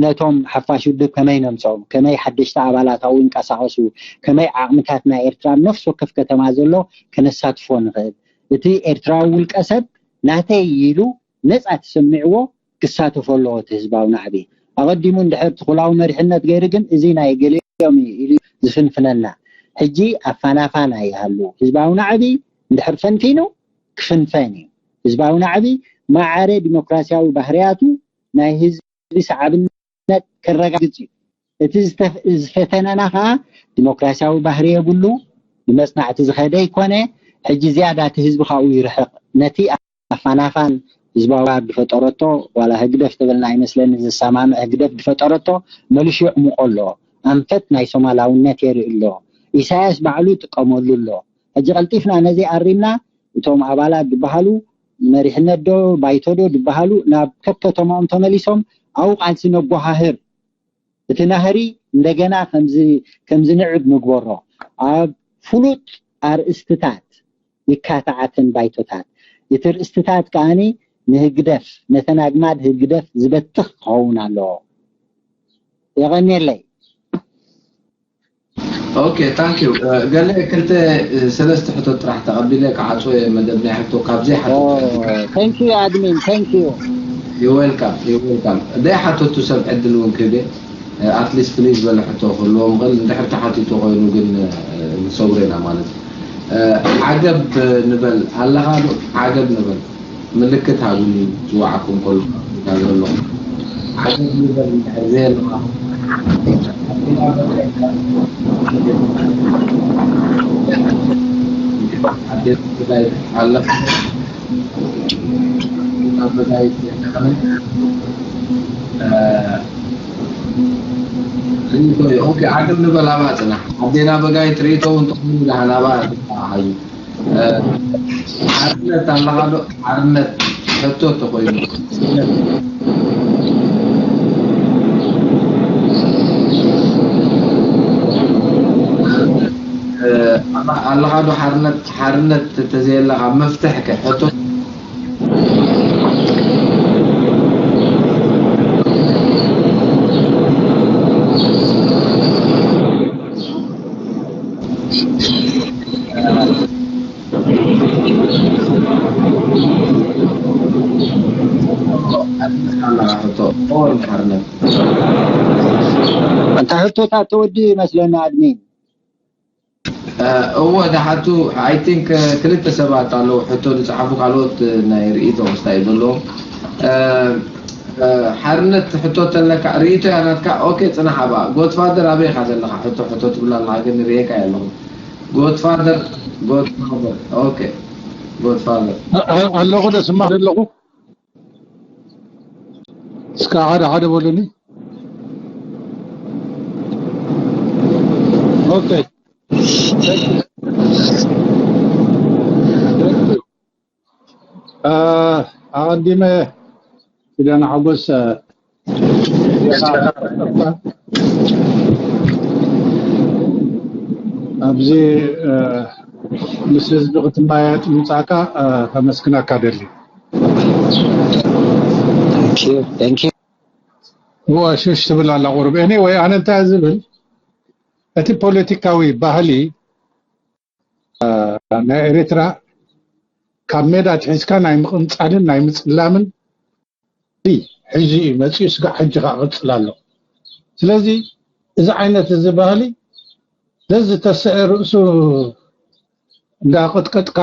ነቶም ሓፋሽ ውድብ ከመይ ነምፅኦም፣ ከመይ ሓደሽቲ ኣባላት ኣብኡ ይንቀሳቐሱ፣ ከመይ ዓቕምታት ናይ ኤርትራ ኣብ ነፍሲ ወከፍ ከተማ ዘሎ ከነሳትፎ ንኽእል። እቲ ኤርትራዊ ውልቀ ሰብ ናተይ ኢሉ ነፃ ተሰሚዕዎ ክሳተፎ ኣለዎ እቲ ህዝባዊ ናዕቢ። ኣቐዲሙ እንድሕር ትኹላዊ መሪሕነት ገይሩ ግን እዚ ናይ ገሊኦም እዩ ኢሉ ዝፍንፍነና። ሕጂ ኣፋናፋን ኣይሃሉ። ህዝባዊ ናዕቢ እንድሕር ፈንፊኑ ክፍንፈን እዩ። ህዝባዊ ናዕቢ ማዕረ ዲሞክራሲያዊ ባህርያቱ ናይ ህዝቢ ሰዓብነት ከረጋግጽ እዩ። እቲ ዝተፍ- ዝፈተነና ከዓ ዲሞክራሲያዊ ባህሪ የብሉ፣ ንመጽናዕቲ ዝኸደ ይኮነ። ሕጂ ዝያዳ እቲ ህዝቢ ካብኡ ይርሕቕ። ነቲ ኣፋናፋን ህዝባዊ ግንባር ዝፈጠረቶ ዋላ ህግደፍ ተበልና ኣይመስለኒ ዝሰማምዕ ህግደፍ ዝፈጠረቶ መልሹ የዕሙቆ ኣሎ። ኣንፈት ናይ ሶማላውነት የርኢ ኣሎ። ኢሳያስ ባዕሉ ይጥቀመሉ ኣሎ። ሕጂ ቀልጢፍና ነዚ ኣሪምና እቶም ኣባላት ዝበሃሉ መሪሕነት ዶ ባይቶ ዶ ዝበሃሉ ናብ ከከተማኦም ተመሊሶም ኣብኡ ቃልሲ ነጓሃህር። እቲ ናህሪ እንደገና ከምዚ ከምዚ ንዕድ ንግበሮ። ኣብ ፍሉጥ ኣርእስትታት ይካተዓተን ባይቶታት። እቲ ርእስትታት ከኣኒ ንህግደፍ ነተን ኣግማድ ህግደፍ ዝበትኽ ክኸውን ኣለዎ። የቐንየለይ። ኦኬ ታንክ ዩ። ገለ ክልተ ሰለስተ ሕቶት ጥራሕ ተቐቢለ ክዓፅወ መደብ ናይ ሕቶ ካብዘይ ሓቶ Thank you admin, thank you. ዩ ዌልካም ዩ ዌልካም። ደይ ሓተቱ ሰብ ዕድል እውን ክህቤ ኣትሊስት ፍልይ ዝበለ ሕቶ ክህልዎም ይኽእል። እንድሕር ተሓቲቱ ኮይኑ ግን ንሰጉሬና ማለት እዩ። ዓገብ ንበል ኣለኻ ዶ? ዓገብ ንበል ምልክት ሃቡኒ ዝወዓኩም ከሎ ዳ ዘሎ ዓገብ ንበል እንድሕር ዘየለኻ ዓገብ ንበል ኣለኻ ኣበጋይት የለኸነ ሪኢቶ እዩ። ኦኬ ዓገብ ንበል ኣባ ፅናሕ ኣዴና ኣበጋይት ሪኢቶ እውን ተኾኑ ዳሕን ኣባ ሓዩ ሓርነት ኣለኻ ዶ? ሓርነት ሕቶ ተኮይኑ ኣለኻ ዶ ሓርነት ሓርነት ተዘየለካ መፍትሕ ከ ሕቶ እንታ ሕቶታት ተወዲ ይመስለና ኣድሚን እወ ደሓቱ I think ክልተ ሰባት ኣለዉ ሕቶ ዝፀሓፉ ካልኦት ናይ ርእይቶ ክስታይ ዘለዎም ሓርነት ሕቶ ተለካ ርእይቶ እያ ናትካ ኦኬ ፅናሕ ኣባ ጎድፋደር ኣበይ ኢኻ ዘለኻ ሕቶ ሕቶ ትብል ኣለኻ ግን ርእየካ ኣለኹ ጎድፋደር ጎድፋደር ኦኬ ጎድፋደር ኣለኹ ደስማ ኣለኹ እስከ ሓደ ሓደ በሉኒ ኦኬ ኣቐዲመ ኪዳነ ሓጎስ ኣብዚ ምስ ህዝቢ ክትመያየጥ ምምፃእካ ከመስግነካ ደሊ ሽሽ ትብል ኣላ ቁሩብ anyway ኣነ እንታይ ዝብል እቲ ፖለቲካዊ ባህሊ ናይ ኤርትራ ካብ ሜዳ ኣትሒዝካ ናይ ምቕንጻልን ናይ ምጽላምን ሕጂ እዩ መጺኡ ስጋዕ ሕጂ ከዓ ቅጽል ኣሎ ስለዚ እዚ ዓይነት እዚ ባህሊ ዘዝተስአ ርእሱ እንዳቀጥቀጥካ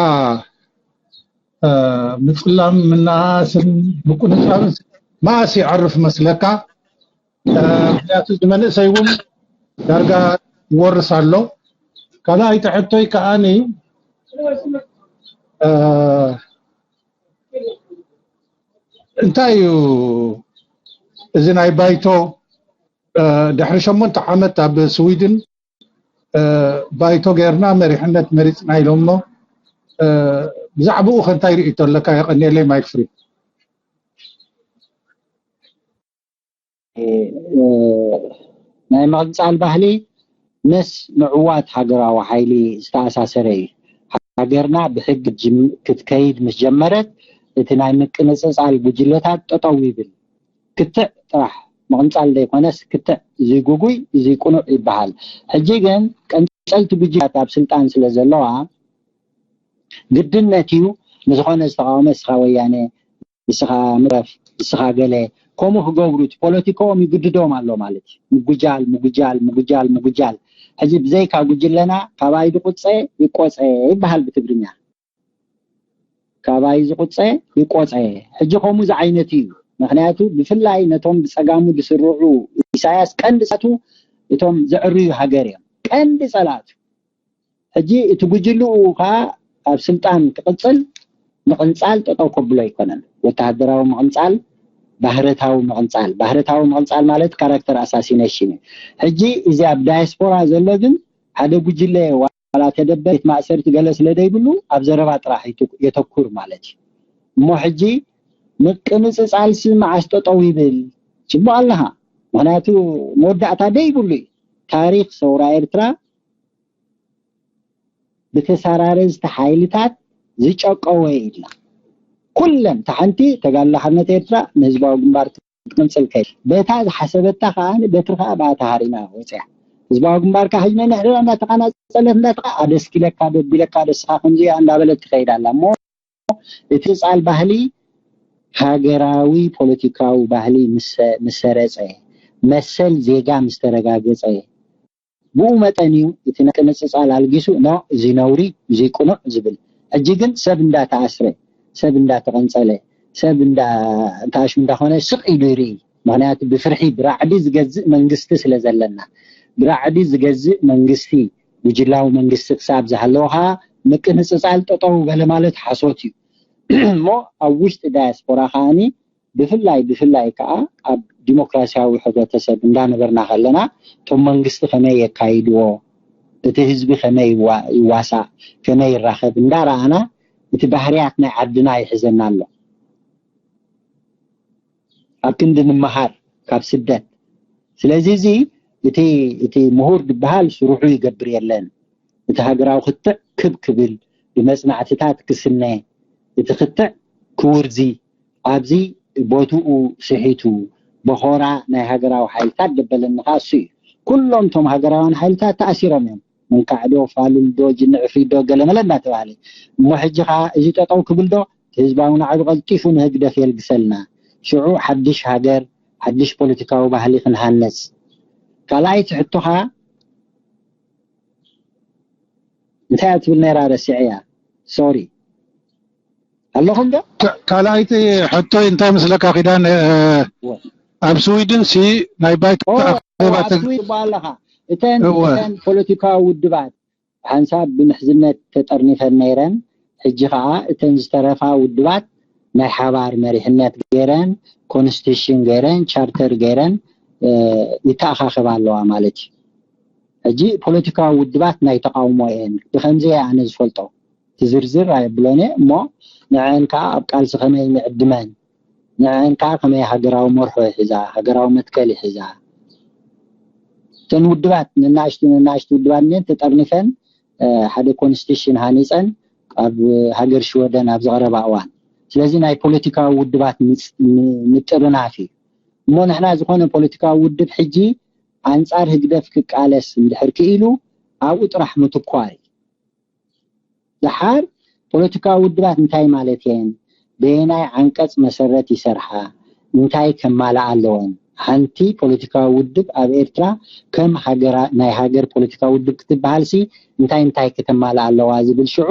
ምጽላም ምናስን ምቁንጻብን መኣስ ይዕርፍ መስለካ ምክንያቱ እዚ መንእሰይ እውን ዳርጋ ይወርስ ኣሎ። ካልኣይቲ ሕቶይ ከዓኒ እንታይ እዩ እዚ ናይ ባይቶ ድሕሪ ሸሞንተ ዓመት ኣብ ስዊድን ባይቶ ጌርና መሪሕነት መሪፅና ኢሎሞ ብዛዕባኡ ከንታይ ርእቶ ኣለካ? የቐንየለይ ማይክ ፍሪ። ናይ ምቕንፃል ባህሊ ምስ ምዕዋት ሃገራዊ ሓይሊ ዝተኣሳሰረ እዩ። ሃገርና ብሕጊ ክትከይድ ምስ ጀመረት እቲ ናይ ምቅንፅፃል ጉጅለታት ጠጠው ይብል። ክትዕ ጥራሕ ምቕንፃል ዘይኮነስ ክትዕ እዚ ጉጉይ እዚ ቁኑዕ ይበሃል። ሕጂ ግን ቀንፀልቲ ጉጅላት ኣብ ስልጣን ስለ ዘለዋ ግድነት እዩ ንዝኾነ ዝተቃወመ እስኻ ወያነ እስኻ ምረፍ እስኻ ገለ ከምኡ ክገብሩ እቲ ፖለቲካኦም ይግድዶም ኣሎ ማለት እዩ። ምጉጃል ምጉጃል ምጉጃል ምጉጃል። ሕጂ ብዘይካ ጉጅለና ካባይ ዝቁፀ ይቆፀ ይበሃል ብትግርኛ። ካባይ ዝቁፀ ይቆፀ። ሕጂ ከምኡ ዝዓይነቱ እዩ። ምክንያቱ ብፍላይ ነቶም ብፀጋሙ ዝስርዑ ኢሳያስ ቀንዲ ፀላቱ እቶም ዘዕርዩ ሃገር እዮም። ቀንዲ ፀላቱ ሕጂ እቲ ጉጅልኡ ከዓ ኣብ ስልጣን ክቕፅል ምቕንፃል ጠጠው ከብሎ ኣይኮነን። ወተሃደራዊ ምቕንፃል፣ ባህረታዊ ምቕንፃል። ባህረታዊ ምቕንፃል ማለት ካራክተር ኣሳሲኔሽን እዩ። ሕጂ እዚ ኣብ ዳያስፖራ ዘሎ ግን ሓደ ጉጅለ ዋላ ተደበ ቤት ማእሰርቲ ገለ ስለ ዘይብሉ ኣብ ዘረባ ጥራሕ ይቱ- የተኩር ማለት እዩ። እሞ ሕጂ ምቅንፅፃልሲ መዓስ ጠጠው ይብል? ፅቡቅ ኣለኻ። ምክንያቱ መወዳእታ ደይብሉ እዩ። ታሪክ ሰውራ ኤርትራ ብተሰራረዝቲ ሓይልታት ዝጨቀወ ኢልና ኩለን እታ ሓንቲ ተጋድሎ ሓርነት ኤርትራ ንህዝባዊ ግንባር ክትቅንፅል ከይ በታ ዝሓሰበታ ከዓ በትሪ ከዓ ብኣ ተሃሪማ ወፅያ። ህዝባዊ ግንባር ከዓ ሕጂ ነንሕድራ እንዳተቃናፀለት እንዳተቃ ኣደስኪለካ ደቢለካ ደስኻ ከምዚኣ እንዳበለት ትኸይድ ኣላ እሞ እቲ ፃል ባህሊ ሃገራዊ ፖለቲካዊ ባህሊ ምስ ሰረፀ መሰል ዜጋ ምስ ተረጋገፀ ብኡ መጠን እዩ እቲ ናይ ቅንፅፃል ኣልጊሱ ኖ እዚ ነውሪ እዚ ቅኑዕ ዝብል። ሕጂ ግን ሰብ እንዳተኣስረ ሰብ እንዳተቐንፀለ ሰብ እንዳ እንተኣሽሙ እንዳኾነ ስቕ ኢሉ ይርኢ። ምክንያቱ ብፍርሒ ብራዕዲ ዝገዝእ መንግስቲ ስለ ዘለና ብራዕዲ ዝገዝእ መንግስቲ ጉጅላዊ መንግስቲ ክሳብ ዝሃለወ ከዓ ምቅንፅፃል ጠጠው በለ ማለት ሓሶት እዩ። እሞ ኣብ ውሽጢ ዳያስፖራ ከዓኒ ብፍላይ ብፍላይ ከዓ ኣብ ዲሞክራሲያዊ ሕብረተሰብ እንዳነበርና ከለና እቶም መንግስቲ ከመይ የካይድዎ እቲ ህዝቢ ከመይ ይዋሳእ ከመይ ይራኸብ እንዳረኣና እቲ ባህርያት ናይ ዓድና ይሕዘና ኣሎ። ኣብ ክንዲ ንምሃር ካብ ስደት ስለዚ እዚ እቲ እቲ ምሁር ዝበሃል ስርሑ ይገብር የለን። እቲ ሃገራዊ ክትዕ ክብ ክብል ብመፅናዕትታት ክስነ እቲ ክትዕ ክውርዚ ኣብዚ ቦትኡ ስሒቱ በኾራ ናይ ሃገራዊ ሓይልታት ደበለኒ ከዓ እሱ እዩ። ኩሎም እቶም ሃገራውያን ሓይልታት ተኣሲሮም እዮም። መንካዕዶ ፋሉልዶ ጅንዕፍሪዶ ገለመለ እናተባሃለ እሞ ሕጂ ከዓ እዚ ጠጠው ክብል ዶ ህዝባዊ ናዕቢ ቀልጢፉ ንህግደፍ የልግሰልና። ሽዑ ሓድሽ ሃገር ሓድሽ ፖለቲካዊ ባህሊ ክንሃንፅ። ካልኣይቲ ሕቶኻ እንታይ እያ ትብል ነይራ ረሲዐያ። ሶሪ ኣለኹም ዶ? ካልኣይቲ ሕቶይ እንታይ ምስለካ ኪዳን ኣብ ስዊድን ሲ ናይ ባይታ ኣኼባ ኣለኻ እተን ፖለቲካዊ ውድባት ሓንሳብ ብምሕዝነት ተጠርኒፈን ነይረን። ሕጂ ከዓ እተን ዝተረፋ ውድባት ናይ ሓባር መሪሕነት ገይረን ኮንስቲቱሽን ገይረን ቻርተር ገይረን ይተኣኻኸባ ኣለዋ ማለት እዩ። ሕጂ ፖለቲካዊ ውድባት ናይ ተቃውሞ እየን ብከምዚ ኣነ ዝፈልጦ ትዝርዝር ኣየብሎን እየ እሞ ንዐን ከዓ ኣብ ቃልሲ ከመይ ንዕድመን ንዐን ከዓ ከመይ ሃገራዊ መርሖ ይሕዛ ሃገራዊ መትከል ይሕዛ እተን ውድባት ንናእሽቱ ንናእሽቱ ውድባት እኒአን ተጠርኒፈን ሓደ ኮንስቲሽን ሃኒፀን ኣብ ሃገር ሽወደን ኣብ ዝቐረባ እዋን ስለዚ ናይ ፖለቲካዊ ውድባት ምጥርናፍ እዩ እሞ ንሕና ዝኾነ ፖለቲካዊ ውድብ ሕጂ ኣንፃር ህግደፍ ክቃለስ እንድሕር ክኢሉ ኣብኡ ጥራሕ ምትኳር እዩ። ደሓር ፖለቲካዊ ውድባት እንታይ ማለት እየን? በየናይ ዓንቀፅ መሰረት ይሰርሓ? እንታይ ከማልኣ ኣለወን? ሓንቲ ፖለቲካዊ ውድብ ኣብ ኤርትራ ከም ሃገራ ናይ ሃገር ፖለቲካዊ ውድብ ክትበሃል ሲ እንታይ እንታይ ከተማልኣ ኣለዋ ዝብል ሽዑ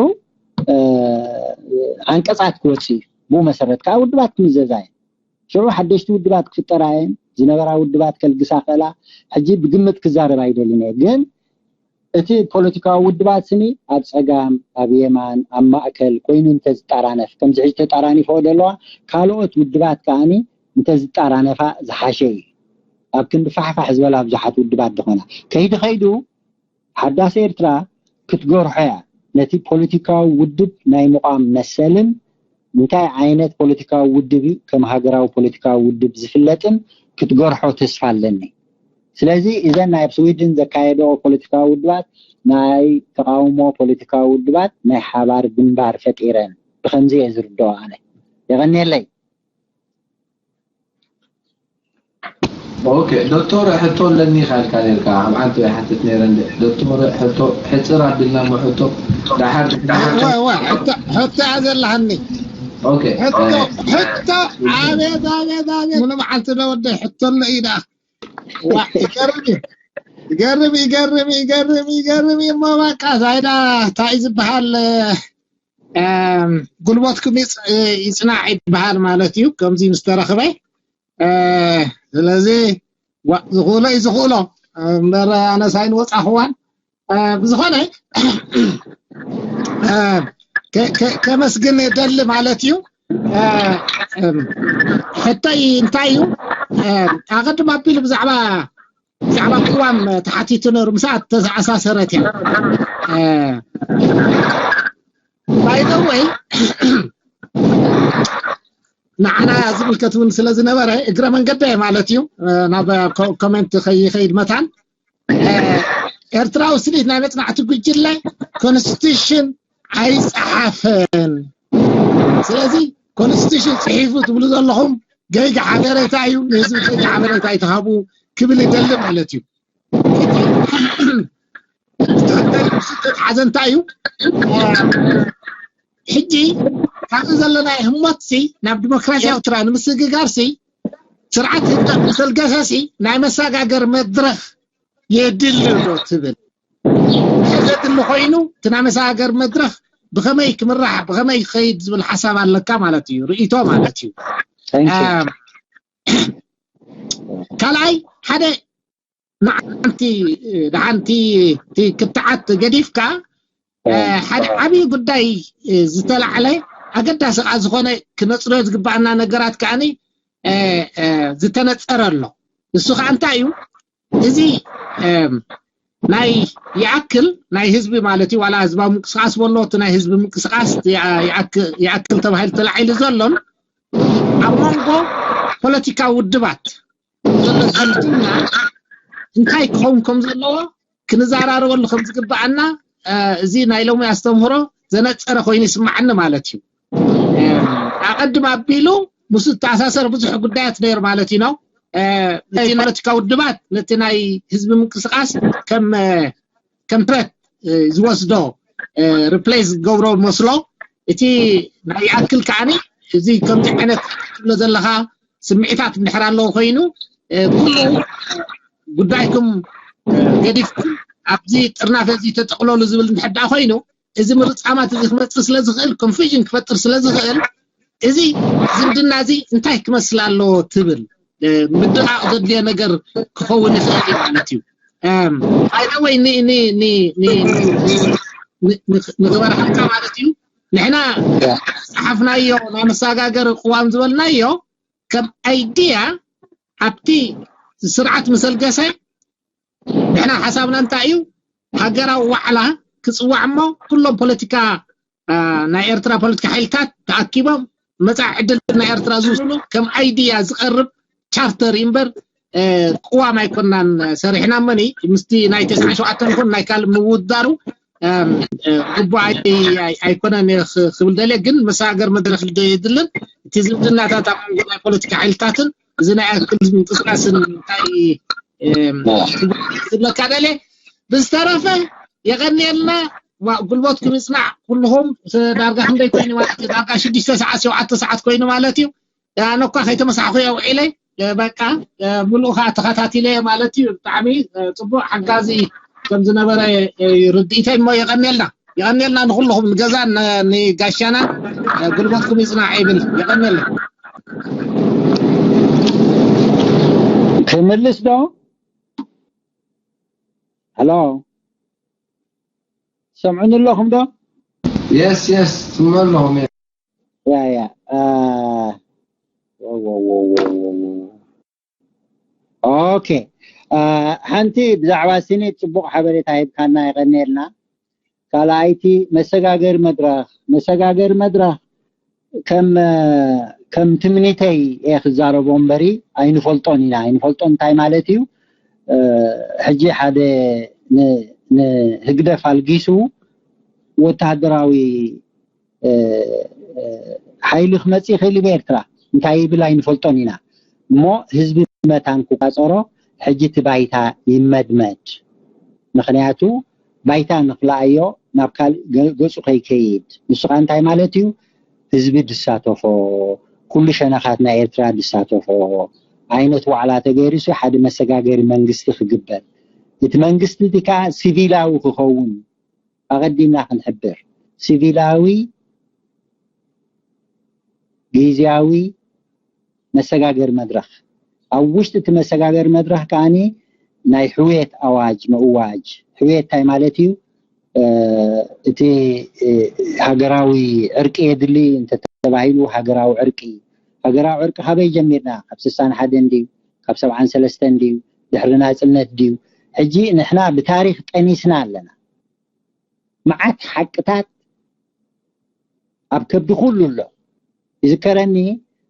ዓንቀፃት ክወፅእ እዩ። ብኡ መሰረት ከዓ ውድባት ክምዘዛ እየን። ሽዑ ሓደሽቲ ውድባት ክፍጠራ እየን። ዝነበራ ውድባት ከልግሳ ክእላ። ሕጂ ብግምት ክዛረብ ኣይደልን እየ፣ ግን እቲ ፖለቲካዊ ውድባት ስኒ ኣብ ጸጋም፣ ኣብ የማን፣ ኣብ ማእከል ኮይኑ እንተዝጣራነፍ፣ ከምዚ ሕጂ ተጣራኒፈኦ ዘለዋ ካልኦት ውድባት ከኣኒ እንተዝጣራነፋ ዝሓሸ እዩ። ኣብ ክንዲ ፋሕፋሕ ዝበላ ብዙሓት ውድባት ዝኾና ከይዲ ከይዱ ሓዳስ ኤርትራ ክትገርሖ እያ። ነቲ ፖለቲካዊ ውድብ ናይ ምቋም መሰልን እንታይ ዓይነት ፖለቲካዊ ውድብ እዩ ከም ሃገራዊ ፖለቲካዊ ውድብ ዝፍለጥን ክትገርሖ ተስፋ ኣለኒ። ስለዚ እዘን ናይ ኣብ ስዊድን ዘካየደኦ ፖለቲካዊ ውድባት ናይ ተቃውሞ ፖለቲካዊ ውድባት ናይ ሓባር ግንባር ፈጢረን ብከምዚ እየ ዝርድኦ ኣነ። የቐንየለይ። ኦኬ ዶክተር ሕቶ ኣለኒ ካልካ ነርካ ኣብ ዓንተ ይሓትት ነረ እንደ ዶክተር ሕቶ ሕጽር ኣቢልና ሞ ሕቶ ዳሓር ዳሓር ዋ ዋ ሕቶ ሕቶ እያ ዘለሃኒ ኦኬ ሕቶ ሕቶ ኣቤት ኣቤት ኣቤት ሙሉ መዓልቲ ዶ ወደ ሕቶ ኣሎ እዩ ደኣ ዋ ይገርም እዩ ይገርም ይገርም ይገርም ይገርም እዩ እሞ በቃ ዛይዳ እንታይ ዝበሃል ጉልበትኩም ይጽናዕ ይበሃል ማለት እዩ። ከምዚ ምስ ተረኽበ ስለዚ ዝኽእሎ እዩ ዝኽእሎ እምበር ኣነስ ኣይንወፃኽዋን። ብዝኾነ ከመስግን ደሊ ማለት እዩ። ሕቶይ እንታይ እዩ? ኣቐድም ኣቢሉ ብዛዕባ ብዛዕባ ቅዋም ተሓቲቱ ነሩ ምሳ ተኣሳሰረት እያ። ባይዘወይ ንዓና ዝምልከት እውን ስለ ዝነበረ እግረ መንገደ ማለት እዩ ናብ ኮሜንት ከይኸይድ መታን ኤርትራዊ ስኒት ናይ መፅናዕቲ ጉጅለ ኮንስቲቱሽን ኣይፀሓፈን። ስለዚ ኮንስቲቱሽን ፅሒፉ ትብሉ ዘለኹም ገይጋ ሓበሬታ እዩ፣ ንህዝቢ ገይጋ ሓበሬታ ኣይትሃቡ ክብል ይደሊ ማለት እዩ። ትኽክል ዝተሓዘ እንታይ እዩ? ሕጂ ካብዚ ዘለናይ ህሞትሲ ናብ ዲሞክራሲያዊ ኤርትራ ንምስግጋርሲ ስርዓት ህግደፍ ምስ ኣልገሰሲ ናይ መሰጋገር መድረኽ የድሊ ዶ ትብል ዘድሊ ኮይኑ እቲ ናይ መሰጋገር መድረኽ ብኸመይ ክምራሕ ብኸመይ ክኸይድ ዝብል ሓሳብ ኣለካ ማለት እዩ፣ ርእይቶ ማለት እዩ። ካልኣይ ሓደ ንዓንቲ ደሓንቲ ክትዓት ገዲፍካ ሓደ ዓብዪ ጉዳይ ዝተላዕለ ኣገዳሲ ከዓ ዝኾነ ክነፅርዮ ዝግባኣና ነገራት ከዓኒ ዝተነፀረ ኣሎ። ንሱ ከዓ እንታይ እዩ? እዚ ናይ ይኣክል ናይ ህዝቢ ማለት እዩ ዋላ ህዝባዊ ምንቅስቃስ በሎ እቲ ናይ ህዝቢ ምንቅስቃስ ይኣክል ተባሂሉ ተላዒሉ ዘሎን ኣብ መንጎ ፖለቲካዊ ውድባት ዘሎ ዝምድና እንታይ ክኸውን ከም ዘለዎ ክንዘራረበሉ ከም ዝግባኣና እዚ ናይ ሎሚ ኣስተምህሮ ዘነፀረ ኮይኑ ይስማዓኒ ማለት እዩ። ኣቐድም ኣቢሉ ምስ ዝተኣሳሰር ብዙሕ ጉዳያት ነይሩ ማለት እዩ ነው። ነቲ ፖለቲካ ውድባት ነቲ ናይ ህዝቢ ምንቅስቃስ ከም ከም ትረት ዝወስዶ ሪፕሌስ ዝገብሮ መስሎ እቲ ናይ ይኣክል ከዓኒ እዚ ከምዚ ዓይነት ትብሎ ዘለካ ስምዒታት እንድሕር ኣለዎ ኮይኑ ኩሉ ጉዳይኩም ገዲፍኩም ኣብዚ ጥርናፈ እዚ ተጠቕለሉ ዝብል እንድሕር ደኣ ኮይኑ እዚ ምርጻማት እዚ ክመጽእ ስለ ዝኽእል ኮንፊዥን ክፈጥር ስለ ዝኽእል እዚ ዝምድና እዚ እንታይ ክመስል ኣለዎ ትብል ምድቓቕ ዘድልዮ ነገር ክኸውን ይኽእል እዩ ማለት እዩ። ኣይ ወይ ንኽበርሃካ ማለት እዩ። ንሕና ዝፀሓፍናዮ ናይ መሰጋገሪ ቅዋም ዝበልናዮ ከም ኣይድያ ኣብቲ ስርዓት ምስ ኣልገሰ ንሕና ሓሳብና እንታይ እዩ? ሃገራዊ ዋዕላ ክፅዋዕ እሞ ኩሎም ፖለቲካ ናይ ኤርትራ ፖለቲካ ሓይልታት ተኣኪቦም መፃኢ ዕድል ናይ ኤርትራ ዝውስኑ ከም ኣይድያ ዝቐርብ ቻርተር እዩ እምበር ቅዋም ኣይኮናን ሰሪሕና እመኒ ምስቲ ናይ ተስዓ ሸውዓተ ንኹን ናይ ካልእ ምውዳሩ ግቡእ ኣይኮነን ክብል ደልየ ግን መሰጋገሪ መድረኽ ዶ የድልን እቲ ዝምድናታት ኣብ መንጎ ናይ ፖለቲካ ሓይልታትን እዚ ናይ ኣክል ምንቅስቃስን እንታይ ዝብለካ ደልየ ብዝተረፈ የቐንየልና ጉልበትኩም ይፅናዕ ኩልኹም ዳርጋ ክንደይ ኮይኑ ማለት እዩ ዳርጋ ሽዱሽተ ሰዓት ሸውዓተ ሰዓት ኮይኑ ማለት እዩ ኣነ እኳ ከይተመሳሕኩ እየ ውዒለ በቃ ሙሉእ ከዓ ተኸታቲለ ማለት እዩ ብጣዕሚ ፅቡቅ ሓጋዚ ከም ዝነበረ ርድኢተይ እሞ የቐንየልና የቐንየልና ንኩልኹም ንገዛን ንጋሻናን ጉልበትኩም ይፅናዕ ይብል የቐንየልና ክምልስ ዶ? ሄሎ፣ ሰምዑኒ ኣለኹም ዶ? የስ የስ ትመለኹም። ያ ያ ኦኬ። ሓንቲ ብዛዕባ ስኒ ጽቡቕ ሓበሬታ ሂብካና፣ የቐንየልና። ካልኣይቲ መሰጋገሪ መድረኽ፣ መሰጋገሪ መድረኽ ከም ከም ትምኒተይ እየ ክዛረቦ እምበሪ ኣይንፈልጦን ኢና። ኣይንፈልጦን እንታይ ማለት እዩ? ሕጂ ሓደ ንህግደፍ ኣልጊሱ ወተሃደራዊ ሓይሊ ክመጽእ ይኽእል እዩ ብኤርትራ። እንታይ ይብል ኣይንፈልጦን ኢና። እሞ ህዝቢ መታን ክቋጸሮ ሕጂ እቲ ባይታ ይመድመድ። ምኽንያቱ ባይታ ንኽልኣዮ ናብ ካልእ ገ- ገጹ ከይከይድ። ንሱ ኸኣ እንታይ ማለት እዩ? ህዝቢ ድሳተፎ፣ ኩሉ ሸነኻት ናይ ኤርትራ ድሳተፎ ዓይነት ዋዕላ ተገይሩሲ ሓደ መሰጋገሪ መንግስቲ ክግበር፣ እቲ መንግስቲ እቲ ከኣ ሲቪላዊ ክኸውን ኣቐዲምና ክንሕብር። ሲቪላዊ ግዝያዊ መሰጋገሪ መድረኽ፣ ኣብ ውሽጢ እቲ መሰጋገሪ መድረኽ ከኣኒ ናይ ሕውየት ኣዋጅ ምእዋጅ። ሕውየት እንታይ ማለት እዩ? እቲ ሃገራዊ ዕርቂ የድሊ እንተተባሂሉ፣ ሃገራዊ ዕርቂ፣ ሃገራዊ ዕርቂ ካበይ ጀሚርና? ካብ ስሳን ሓደን ድዩ? ካብ ሰብዓን ሰለስተን ድዩ? ድሕሪ ናጽነት ድዩ? ሕጂ ንሕና ብታሪኽ ጠኒስና ኣለና። መዓት ሓቅታት ኣብ ከብዲ ኩሉ ኣሎ። ይዝከረኒ፣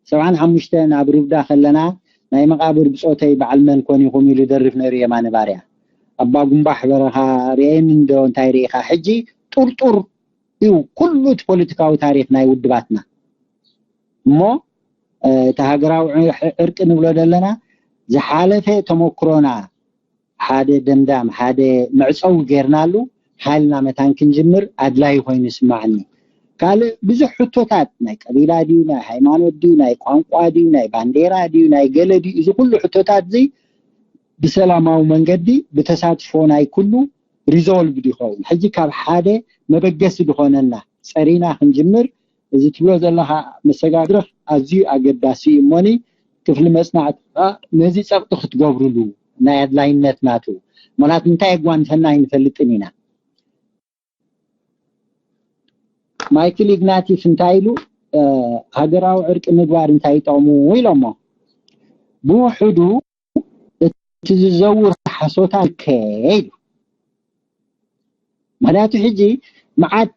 ሰብዓን ሓሙሽተ ናብ ርብዳ ከለና፣ ናይ መቓብር ብጾተይ በዓል መን ኮን ኢኹም ኢሉ ደርፍ ነይሩ የማነ ባርያ። ኣባ ጉንባሕ በረኻ ርእየኒ እንዶ እንታይ ርኢኻ? ሕጂ ጡርጡር እዩ ኩሉ እቲ ፖለቲካዊ ታሪኽ ናይ ውድባትና። እሞ እቲ ሃገራዊ ዕርቂ ንብሎ ዘለና ዝሓለፈ ተመክሮና ሓደ ደምዳም ሓደ መዕፀዊ ጌርናሉ ሓይልና መታን ክንጅምር ኣድላይ ኮይኑ ይስማዓኒ። ካልእ ብዙሕ ሕቶታት ናይ ቀቢላ ድዩ ናይ ሃይማኖት ድዩ ናይ ቋንቋ ድዩ ናይ ባንዴራ ድዩ ናይ ገለ ድዩ እዚ ኩሉ ሕቶታት እዚ ብሰላማዊ መንገዲ ብተሳትፎ ናይ ኩሉ ሪዞልቭ ይኸውን። ሕጂ ካብ ሓደ መበገሲ ዝኾነና ፀሪና ክንጅምር እዚ ትብሎ ዘለኻ መሰጋግርኽ ኣዝዩ ኣገዳሲ እዩ እሞኒ ክፍሊ መፅናዕቲ ከዓ ነዚ ፀቕጢ ክትገብርሉ ናይ ኣድላይነት ናቱ ምክንያቱ እንታይ የጓንፈና ኣይንፈልጥን ኢና። ማይክል ኢግናቲስ እንታይ ኢሉ ሃገራዊ ዕርቂ ምግባር እንታይ ይጠቕሙ ኢሎሞ ብውሕዱ እቲ ዝዘውር ሓሶታት ከ ኢሉ ምክንያቱ ሕጂ መዓት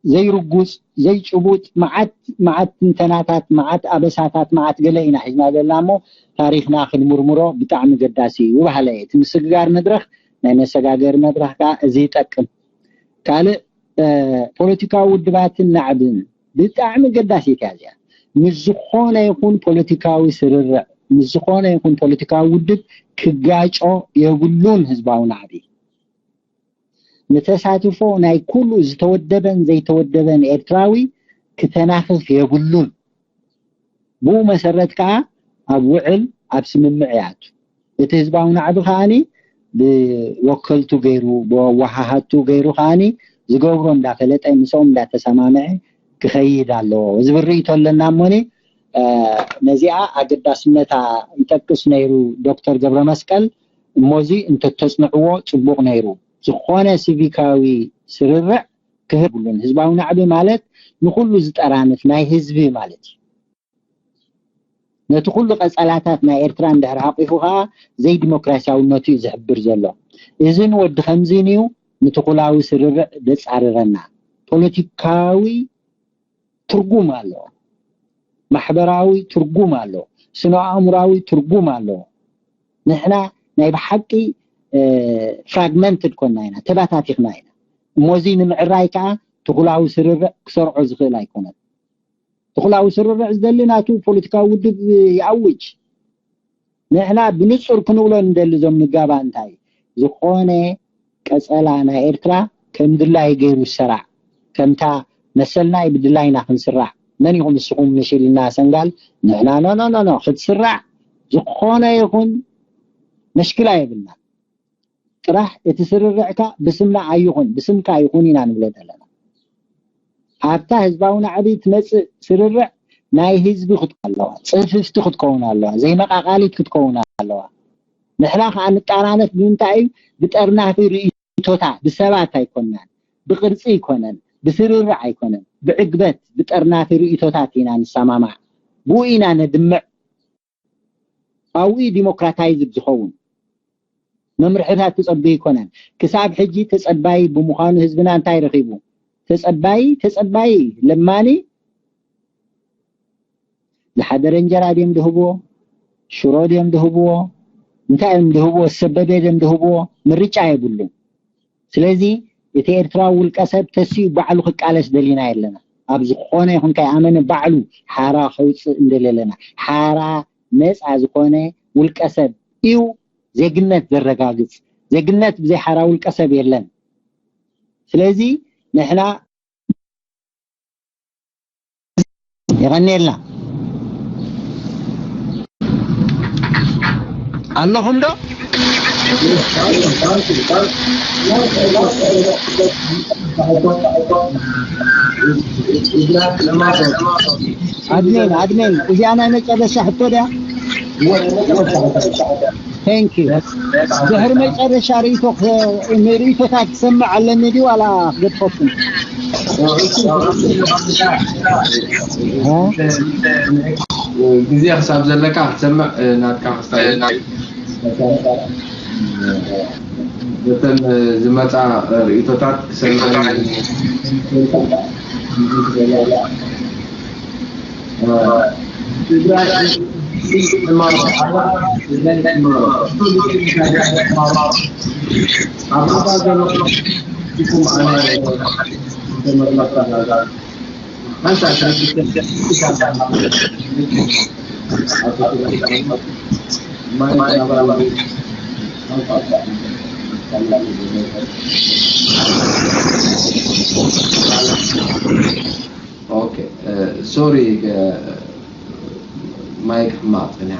ዘይርጉፅ ዘይጭቡጥ መዓት መዓት ትንተናታት መዓት ኣበሳታት መዓት ገለ ኢና ሒዝና ዘለና እሞ ታሪክና ክንምርምሮ ብጣዕሚ ገዳሲ እዩ በሃለ እየ እቲ ምስግጋር መድረክ ናይ መሰጋገሪ መድረክ ከዓ እዚ ይጠቅም ካልእ ፖለቲካዊ ውድባትን ናዕብን ብጣዕሚ ገዳሲት እያ እዚኣ ምስ ዝኾነ ይኹን ፖለቲካዊ ስርርዕ ምስ ዝኾነ ይኹን ፖለቲካዊ ውድብ ክጋጮ የብሉን ህዝባዊ ናዕቢ ንተሳትፎ ናይ ኩሉ ዝተወደበን ዘይተወደበን ኤርትራዊ ክተናኽፍ የብሉን። ብኡ መሰረት ከኣ ኣብ ውዕል ኣብ ስምምዕ ይኣቱ። እቲ ህዝባዊ ናዕቢ ከኣኒ ብወከልቱ ገይሩ ብወሃሃቱ ገይሩ ከኣኒ ዝገብሮ እንዳፈለጠ ምስኦም እንዳተሰማምዐ ክኸይድ ኣለዎ ዝብል ርእይቶ ኣለና እሞኒ ነዚኣ ኣገዳስነታ ይጠቅስ ነይሩ ዶክተር ገብረ መስቀል እሞዚ እንተተፅንዕዎ ፅቡቕ ነይሩ። ዝኾነ ሲቪካዊ ስርርዕ ክህብ የብሉን። ህዝባዊ ናዕቢ ማለት ንኹሉ ዝጠራንፍ ናይ ህዝቢ ማለት እዩ። ነቲ ኩሉ ቀፀላታት ናይ ኤርትራ እንድሕር ሓቂፉ ከዓ ዘይዲሞክራሲያውነቱ እዩ ዝሕብር ዘሎ። እዝን ወዲ ከምዚን እዩ ንትኹላዊ ስርርዕ ዘፃርረና። ፖለቲካዊ ትርጉም ኣለዎ። ማሕበራዊ ትርጉም ኣለዎ። ስነ ኣእምራዊ ትርጉም ኣለዎ። ንሕና ናይ ብሓቂ ፍራግመንትድ ኮና ኢና፣ ተባታቲኽና ኢና። እሞ እዚ ንምዕራይ ከዓ ትኹላዊ ስርርዕ ክሰርዖ ዝኽእል ኣይኮነን። ትኹላዊ ስርርዕ ዝደሊ ናቱ ፖለቲካዊ ውድብ ይኣውጅ። ንሕና ብንፁር ክንብሎ ንደሊ እዞም ንጋባ እንታይ ዝኾነ ቀፀላ ናይ ኤርትራ ከም ድላይ ገይሩ ይሰራዕ። ከምታ መሰልና እዩ ብድላይና ክንስራሕ። መን ኢኹም ንስኹም ምሽ ኢልና ሰንጋል ንሕና ኖ ኖ ኖ ኖ ክትስራሕ ዝኾነ ይኹን መሽክላ የብልና። ጥራሕ እቲ ስርርዕካ ብስምና ኣይኹን ብስምካ ይኹን ኢና ንብሎ ዘለና። ኣብታ ህዝባዊ ናዕቢ ትመፅእ ስርርዕ ናይ ህዝቢ ክትከውን ኣለዋ፣ ጽፍፍቲ ክትከውን ኣለዋ፣ ዘይመቓቓሊት ክትከውን ኣለዋ። ንሕና ከዓ ንጣናነፍ ብምንታይ እዩ? ብጠርናፊ ርእይቶታት፣ ብሰባት ኣይኮናን፣ ብቅርጺ ኣይኮነን፣ ብስርርዕ ኣይኮነን፣ ብዕግበት ብጠርናፊ ርእይቶታት ኢና ንሰማማዕ። ብኡ ኢና ነድምዕ። ኣብኡ እዩ ዲሞክራታይዝድ ዝኸውን። መምርሕታት ተጸበዩ ኣይኮነን። ክሳብ ሕጂ ተጸባይ ብምዃኑ ህዝብና እንታይ ረኺቡ? ተጸባይ ተጸባይ ለማኒ ዝሓደረ እንጀራ ድዮም ድህብዎ? ሽሮ ድዮም ድህብዎ? እንታይ እዮም ድህብዎ? ሰበደ ድዮም ድህብዎ? ምርጫ የብሉን። ስለዚ እቲ ኤርትራዊ ውልቀ ሰብ ተሲኡ ባዕሉ ክቃለስ ደሊና የለና። ኣብ ዝኾነ ይኹን ከይኣመነ ባዕሉ ሓራ ከውፅእ እንደለለና ሓራ ነፃ ዝኾነ ውልቀ ሰብ እዩ ዜግነት ዘረጋግፅ። ዜግነት ብዘይ ሓራ ውልቀ ሰብ የለን። ስለዚ ንሕና የቐንየልና ኣለኹም ዶ? ኣድሜን ኣድሜን፣ እዚኣ ናይ መጨረሻ ሕቶ ድያ? Thank you። ድሕሪ መጨረሻ ርእይቶ ንርእይቶታት ክሰምዕ ኣለኒ ድዩ ዋላ ክገድፈኩም? ግዜ ክሳብ ዘለካ ክትሰምዕ ናትካ ክስታይ ነተን ዝመፃ ርእይቶታት ክሰምዕ ኦኬ ሶሪ ማይክ ሕማቕ ጸኒሓ።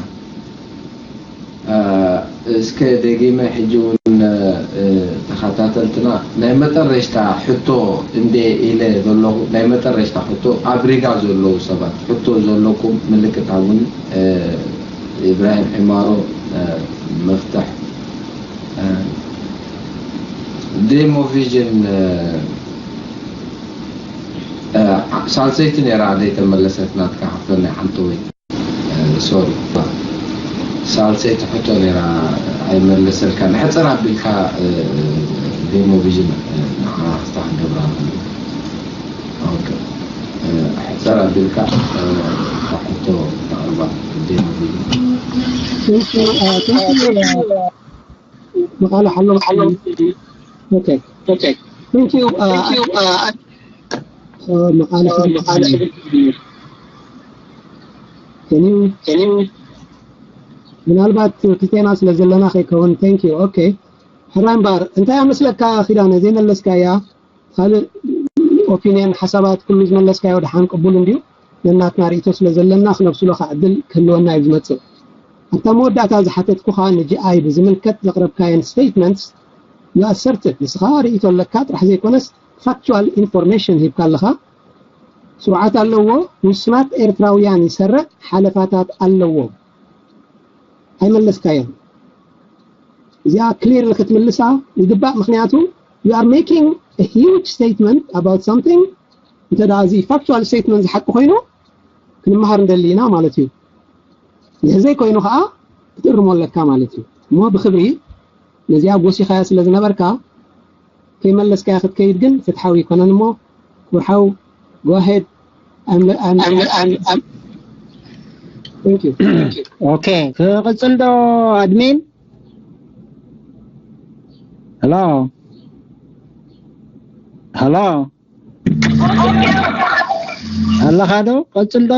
እስከ ደጊመ ሕጂ እውን ተኸታተልትና ናይ መጠረሽታ ሕቶ እንደ ኢለ ዘለኹ ናይ መጠረሽታ ሕቶ ኣብ ሪጋ ዘለዉ ሰባት ሕቶ ዘለኩም ምልክት ሃቡኒ። ኢብራሂም ዒማሮ መፍትሕ ዴሞቪዥን ሳልሰይቲ ነይራ ዘይተመለሰት ናትካ ሓፍተና ሓንተወይ ሶሪ ሳልሰይቲ ሕቶ ነይራ ኣይመለሰልካን ሕፅር ኣቢልካ ዴሞቪዥን ንዓና ክስታ ክንገብራ ንኽእል ሕፅር ኣቢልካ ሕቶ ተቕርባ ዴሞቪዥን መቃልሕ ኣሎ። Okay. Okay. Thank you. Uh, uh, መቃልሕ ምናልባት ክልቴና ስለ ዘለና ከይከውን። Thank you. Okay. ሕራይ እምበኣር እንታይ ኣመስለካ ኪዳነ ዘይመለስካያ? ካልእ ኦፒንየን ሓሳባት ኩሉ ዝመለስካዮ ደሓን ቅቡል እንድዩ። ነናትና ርእይቶ ስለ ዘለና ክነብስሎ ከዓ ዕድል ክህልወና እዩ ዝመጽእ። ኣብታ መወዳእታ ዝሓተትኩኻ ንጂኣይ ብዝምልከት ዘቕረብካየን ስቴትመንትስ you asserted ንስኻ ርእይቶ ኣለካ ጥራሕ ዘይኮነስ ፋክቹዋል ኢንፎርሜሽን ሂብካ ኣለኻ። ስርዓት ኣለዎ፣ ውሱናት ኤርትራውያን ይሰርዕ ሓለፋታት ኣለዎ። ኣይመለስካዮን። እዚኣ ክሊር ንክትምልሳ ይግባእ። ምክንያቱ you are making a huge statement about something እንተ ደኣ እዚ ፋክቹዋል ስቴትመንት ዝሓቂ ኮይኑ ክንመሃር እንደሊ ኢና ማለት እዩ። እንድሕር ዘይኮይኑ ከዓ ክትእርሞ ኣለካ ማለት እዩ። እሞ ብክብሪ ነዚኣ ጎሲኻያ ስለ ዝነበርካ ከይመለስካያ ክትከይድ ግን ፍትሓዊ ኣይኮነን። እሞ ክቡር ሓው go ahead. I'm, I'm, I'm, I'm, I'm, thank you. ኦኬ ክቕፅል ዶ ኣድሚን? ሄሎ ሄሎ ኣለኻ ዶ? ቀፅል ዶ?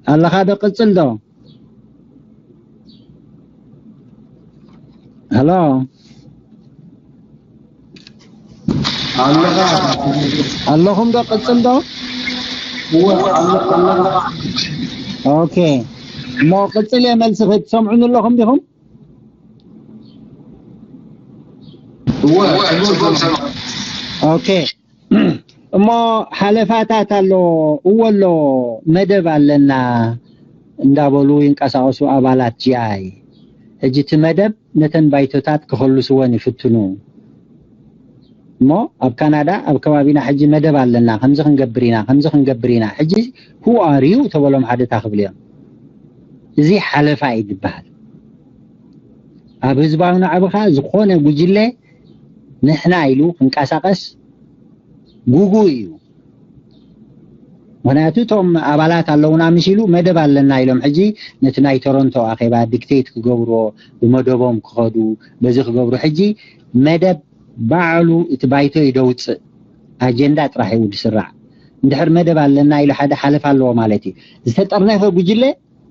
ኣለኻ ዶ? ቀፅል ዶ? ሄሎ ኣለኹም ዶ? ቀፅል ዶ? ኦኬ እሞ ቅፅል እየ መልሲ ክትሰምዑኒ ኣለኹም ዲኹም? ኦኬ እሞ ሓለፋታት ኣሎ፣ እወ ኣሎ፣ መደብ ኣለና እንዳበሉ ይንቀሳቐሱ ኣባላት ጂ ኣይ። ሕጂ እቲ መደብ ነተን ባይቶታት ክኸልስወን ይፍትኑ። እሞ ኣብ ካናዳ ኣብ ከባቢና ሕጂ መደብ ኣለና፣ ከምዚ ክንገብር ኢና፣ ከምዚ ክንገብር ኢና። ሕጂ who are you ተበሎም ሓደታ ክብል እዮም። እዚ ሓለፋ እዩ ዝበሃል። ኣብ ህዝባዊ ናዕብኻ ዝኾነ ጉጅለ ንሕና ኢሉ ክንቀሳቐስ ጉጉ እዩ። ምክንያቱ እቶም ኣባላት ኣለውና ምስ ኢሉ መደብ ኣለና ኢሎም ሕጂ ነቲ ናይ ቶሮንቶ ኣኼባ ዲክቴት ክገብርዎ፣ ብመደቦም ክኸዱ፣ በዚ ክገብሩ። ሕጂ መደብ ባዕሉ እቲ ባይቶ እዩ ደውፅእ፣ ኣጀንዳ ጥራሕ እዩ ዝስራዕ። እንድሕር መደብ ኣለና ኢሉ ሓደ ሓለፋ ኣለዎ ማለት እዩ። ዝተጠርነፈ ጉጅለ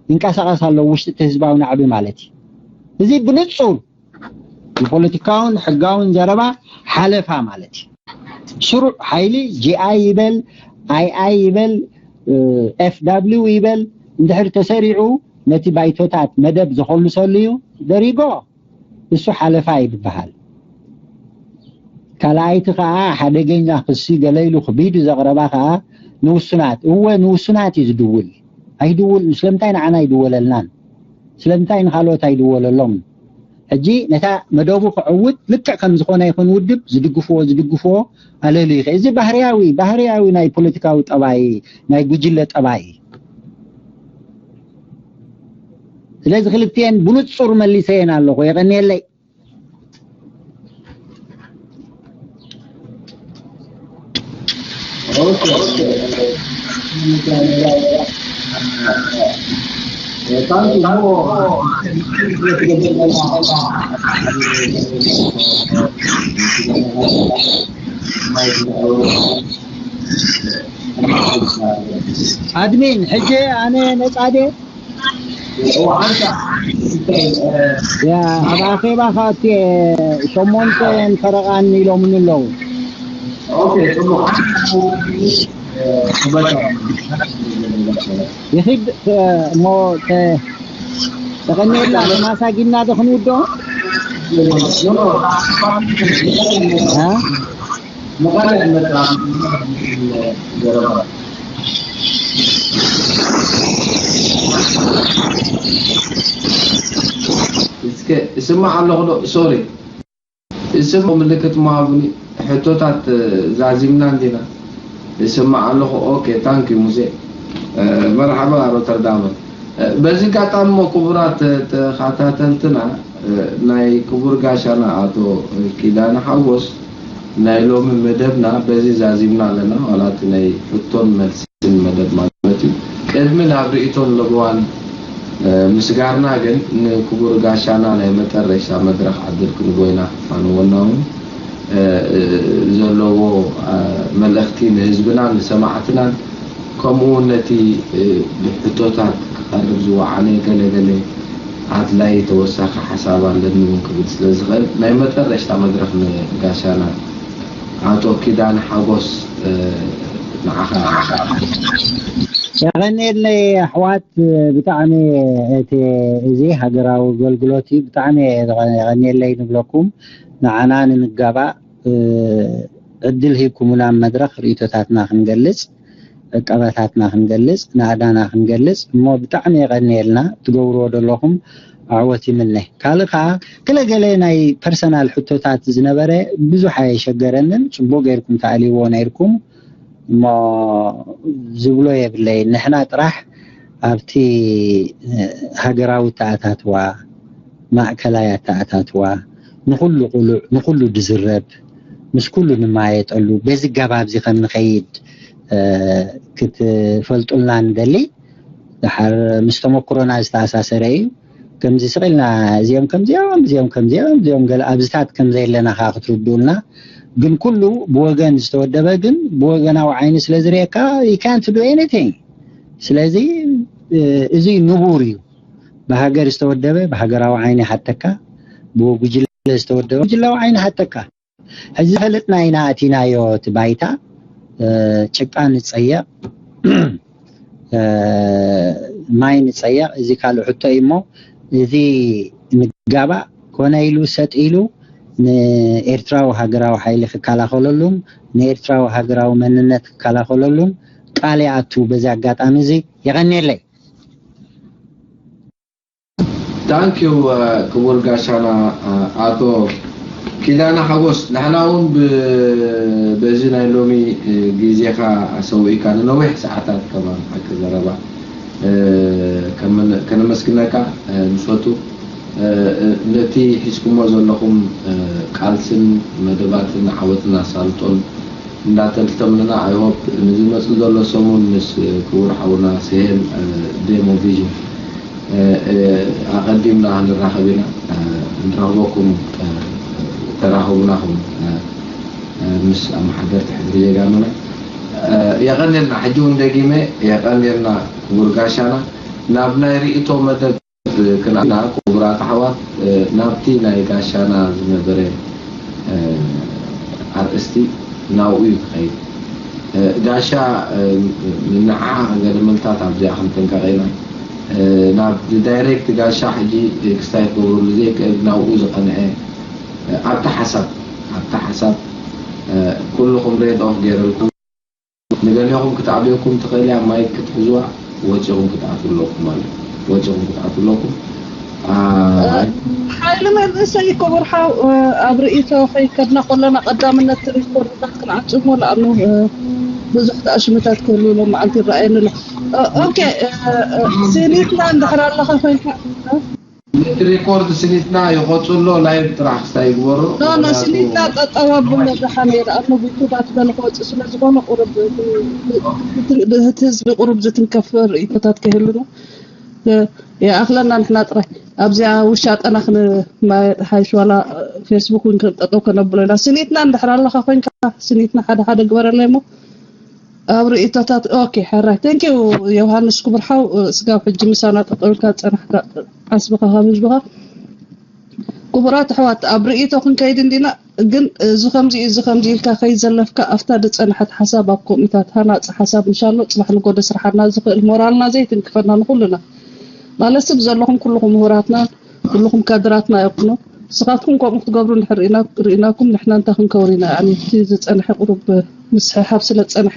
ይንቀሳቐስ ኣሎ ውሽጢ እቲ ህዝባዊ ናዕቢ ማለት እዩ። እዚ ብንፁር ብፖለቲካውን ሕጋውን ዘረባ ሓለፋ ማለት እዩ። ስሩዕ ሓይሊ ጂ ኣይ ይበል፣ ኣይ ኣይ ይበል፣ ኤፍ ዳብሊው ይበል፣ እንድሕር ተሰሪዑ ነቲ ባይቶታት መደብ ዘኾልሰሉ እዩ። ደሪጎ እሱ ሓለፋ ይበሃል። ካልኣይቲ ከዓ ሓደገኛ ክሲ ገለ ኢሉ ክቢዱ ዘቕረባ ከዓ ንውሱናት፣ እወ ንውሱናት እዩ ዝድውል። ኣይድውል፣ ስለምንታይ ንዓና ኣይድወለልናን? ስለምንታይ ንኻልኦት ኣይድወለሎም? ሕጂ ነታ መደቡ ክዕውት ልክዕ ከም ዝኾነ ይኹን ውድብ ዝድግፍዎ፣ ዝድግፍዎ ኣለሉ ይኸ-፣ እዚ ባህርያዊ፣ ባህርያዊ ናይ ፖለቲካዊ ጠባይ፣ ናይ ጉጅለ ጠባይ። ስለዚ ክልቲኤን ብንጹር መሊሰየን ኣለኹ። የቐንየለይ። ኣድሚን፣ ሕጂ ኣነ ነጻ ድየ? ያ፣ ኣብ ኣኼባ ከኣቲ ሸሞንተ ፈረቓን ኢሎምኒ ኣለዉ። ይኺድ፣ እ፣ እሞ ተ-፣ ተቐኒየልና ተማሳጊና ዶ ክንውድኦ? እ? እስከ እስማዕ ኣለኹ ዶ? ሶሪ። እስም ምልክት ምሃቡኒ። ሕቶታት ዛዚምና እንዲና። እስማዕ ኣለኹ። ኦኬ፣ ታንክ ዩ ሙሴ። እ፣ መርሓባ ሮተርዳም። እ፣ በዚ ኣጋጣሚ እሞ ክቡራት ተኸታተልትና፣ እ፣ ናይ ክቡር ጋሻና ኣቶ ኪዳነ ሓጎስ ናይ ሎሚ መደብና በዚ ዛዚምና ኣለና። ዋላ እቲ ናይ ሕቶን መልስን መደብ ማለት እዩ። ቅድሚ ናብ ርእይቶን ለበዋን፣ እ፣ ምስጋርና ግን ንክቡር ጋሻና ናይ መጠረሽታ መድረኽ ዕድል ክንቦ ኢና። ኣነ ወናውን እ፣ እ፣ ዘለዎ፣ እ፣ መልእኽቲ ንህዝብናን ንሰማዕትናን፣ ከምኡ እውን ነቲ፣ እ፣ ብሕቶታት ክቐርብ ዝወዓለ ገለ ገለ ኣድላይ ተወሳኺ ሓሳብ ኣለኒ እውን ክብል ስለ ዝኽእል፣ ናይ መጠረሽታ መድረኽ ንጋሻና ኣቶ ኪዳነ ሓጎስ፣ እ፣ ንዓኻ። የቐንየለይ ኣሕዋት፣ ብጣዕሚ እቲ፣ እዚ ሃገራዊ ኣገልግሎት እዩ። ብጣዕሚ የቐንየለይ ንብለኩም። ንዓና ንምጋባእ፣ እ፣ ዕድል ሂብኩምና መድረኽ ርእይቶታትና ክንገልጽ፣ ዕቀባታትና ክንገልጽ፣ ናእዳና ክንገልጽ፣ እሞ ብጣዕሚ የቐንየልና። ትገብርዎ ዘለኹም ኣዕወት ይምነ። ካልእ ከኣ ገለ ገለ ናይ ፐርሰናል ሕቶታት ዝነበረ ብዙሕ ኣየሸገረንን፣ ጽቡቕ ጌርኩም ተኣልይዎ ነይርኩም። እሞ ዝብሎ የብለይ። ንሕና ጥራሕ ኣብቲ፣ እ፣ ሃገራዊ ኣተኣታትዋ፣ ማእከላይ ኣተኣታትዋ፣ ንኹሉ ቁሉዕ፣ ንኹሉ ድዝረብ፣ ምስ ኩሉ ንማየጠሉ፣ በዚ ኣገባብ እዚ ከም ንኸይድ፣ እ፣ ክትፈልጡልና ንደሊ። ደሓር ምስ ተመክሮና ዝተኣሳሰረ እዩ። ከምዚ ስቕ ኢልና እዚኦም ከምዚኦም፣ እዚኦም ከምዚኦም፣ እዚኦም ገለ ኣብዚታት ከም ዘየለና ከኣ ክትርድኡልና። ግን ኩሉ ብወገን ዝተወደበ ግን ብወገናዊ ዓይኒ ስለ ዝርእየካ you can't do anything። ስለዚ፣ እ፣ እዚ ንቡር እዩ። ብሃገር ዝተወደበ ብሃገራዊ ዓይኒ ይሓተካ፣ ብጉጅለ ዝተወደበ ጉጅላዊ ዓይኒ ይሓተካ። ሕዚ ዝፈለጥና ኢና ኣቲናዮ እቲ ባይታ፣ እ፣ ጭቃ ንጸየቕ፣ እ፣ ማይ ንጸየቕ። እዚ ካልእ ሕቶ እዩ እሞ፣ እዚ ንጋባእ ኮነ ኢሉ ሰጥ ኢሉ ንኤርትራዊ ሃገራዊ ሓይሊ ክከላኸለሉን ንኤርትራዊ ሃገራዊ መንነት ክከላኸለሉን ቃል ይኣቱ። በዚ ኣጋጣሚ እዚ የቐንየለይ። Thank you ክቡር ጋሻና ኣቶ ኪዳነ ሓጎስ። ንሕና እውን በዚ ናይ ሎሚ ግዜኻ ሰዊእካ ንነዊሕ ሰዓታት ከማን ሓቂ ዘረባ ከነመስግነካ ንፈቱ። ነቲ ሒዝኩሞ ዘለኹም ቃልስን መደባትን ዓወትን ኣሳልጦን እንዳተልተምንና፣ I hope ንዝመጽእ ዘሎ ሰሙን ምስ ክቡር ሓውና ስሄል ዴሞ ቪዥን ኣቐዲምና ክንራኸብ ኢና። ንረኽበኩም ተራኸቡናኹም ምስ ኣመሓደርቲ ሕድሪ ጀጋኑና። የቐንየልና። ሕጂ እውን ደጊመ የቐንየልና ክቡር ጋሻና። ናብ ናይ ርእይቶ መደብ ክንኣና ክቡራት ኣሕዋት ናብቲ ናይ ጋሻና ዝነበረ ኣርእስቲ ናብኡ እዩ ክኸይድ። ጋሻ ንዓ ገለ ምልታት ኣብዚኣ ክንጥንቀቕ ኢና። ናብ ዳይሬክት ጋሻ ሕጂ ክስታይ ክገብረሉ ዘይክእል ናብኡ ዝቐንዐ ኣብቲ ሓሳብ ኣብቲ ሓሳብ ኩልኹም ሬድ ኦፍ ገይረልኩም ንገሊኹም ክትኣብየኩም ትኽእል እያ። ማይክ ክትሕዝዋ ወፂኹም ክትኣትዉ ኣለኩም ማለት እዩ። ወፂኹም ክትኣትዉ ኣለኩም። ሓይሊ መንእሰይ ክቡር ሓው ኣብ ርእይቶ ከይከድና ከለና ቀዳምነት ሪኮርድታት ክንዓጽሞ ለኣኑ ብዙሕ ተኣሽምታት ክህሉ ሎም መዓልቲ ይረኣየኒ ኣሎ። ኦኬ ስኒትና እንድሕር ኣለኻ ኮይንካ ነቲ ሪኮርድ ስኒትና ይቆፅሎ ላይቭ ጥራሕ ክስታይ ይግበሮ። ኖ ኖ ስኒትና ጠጠው ኣብሎ ደሓን እየ። ንኣብ ዩቱባት ገለ ክወፅእ ስለ ዝኾነ ቁሩብ እቲ ህዝቢ ቁሩብ ዝትንከፍ ርእይቶታት ከይህሉ ነው። ይኣኽለና ንሕና ጥራይ ኣብዚኣ ውሻጠና ክንማየጥ ሓይሽ ዋላ ፌስቡክ እውን ጠጠው ከነብሎ ኢና። ስኒትና እንድሕር ኣለኻ ኮይንካ ስኒትና ሓደ ሓደ ግበረለይ እሞ ኣብ ርእይቶታት ኦኬ ሕራይ thank you ዮሃንስ ክቡር ሓው ስጋብ ሕጂ ምሳና ጠጠው ኢልካ ዝፀናሕካ ዓስብኻ ካብ ህዝብኻ ክቡራት ኣሕዋት ኣብ ርእይቶ ክንከይድ እንዲና ግን እዚ ከምዚ እዚ ከምዚ ኢልካ ከይድ ዘለፍካ ኣብታ ዝፀንሐት ሓሳብ ኣብ ኮሚታት ሃናፂ ሓሳብ እንሻሎ ፅባሕ ንጎደ ስርሓና ዝኽእል ሞራልና ዘይትንክፈና ንኩልና ማለት ስብ ዘለኹም ኩልኹም ምሁራትና ኩልኹም ካድራትና ኢኹም ንስኻትኩም ከምኡ ክትገብሩ እንድሕር ርኢናኩም ንሕና እንታይ ክንከውን ኢና ያኒ እቲ ዝፀንሐ ቁሩብ ምስሕሓብ ስለ ዝፀንሐ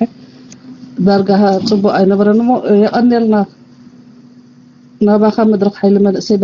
ዳርጋ ፅቡቅ ኣይነበረን እሞ የቐንየልና ናባኻ መድረኽ ሓይሊ መንእሰይ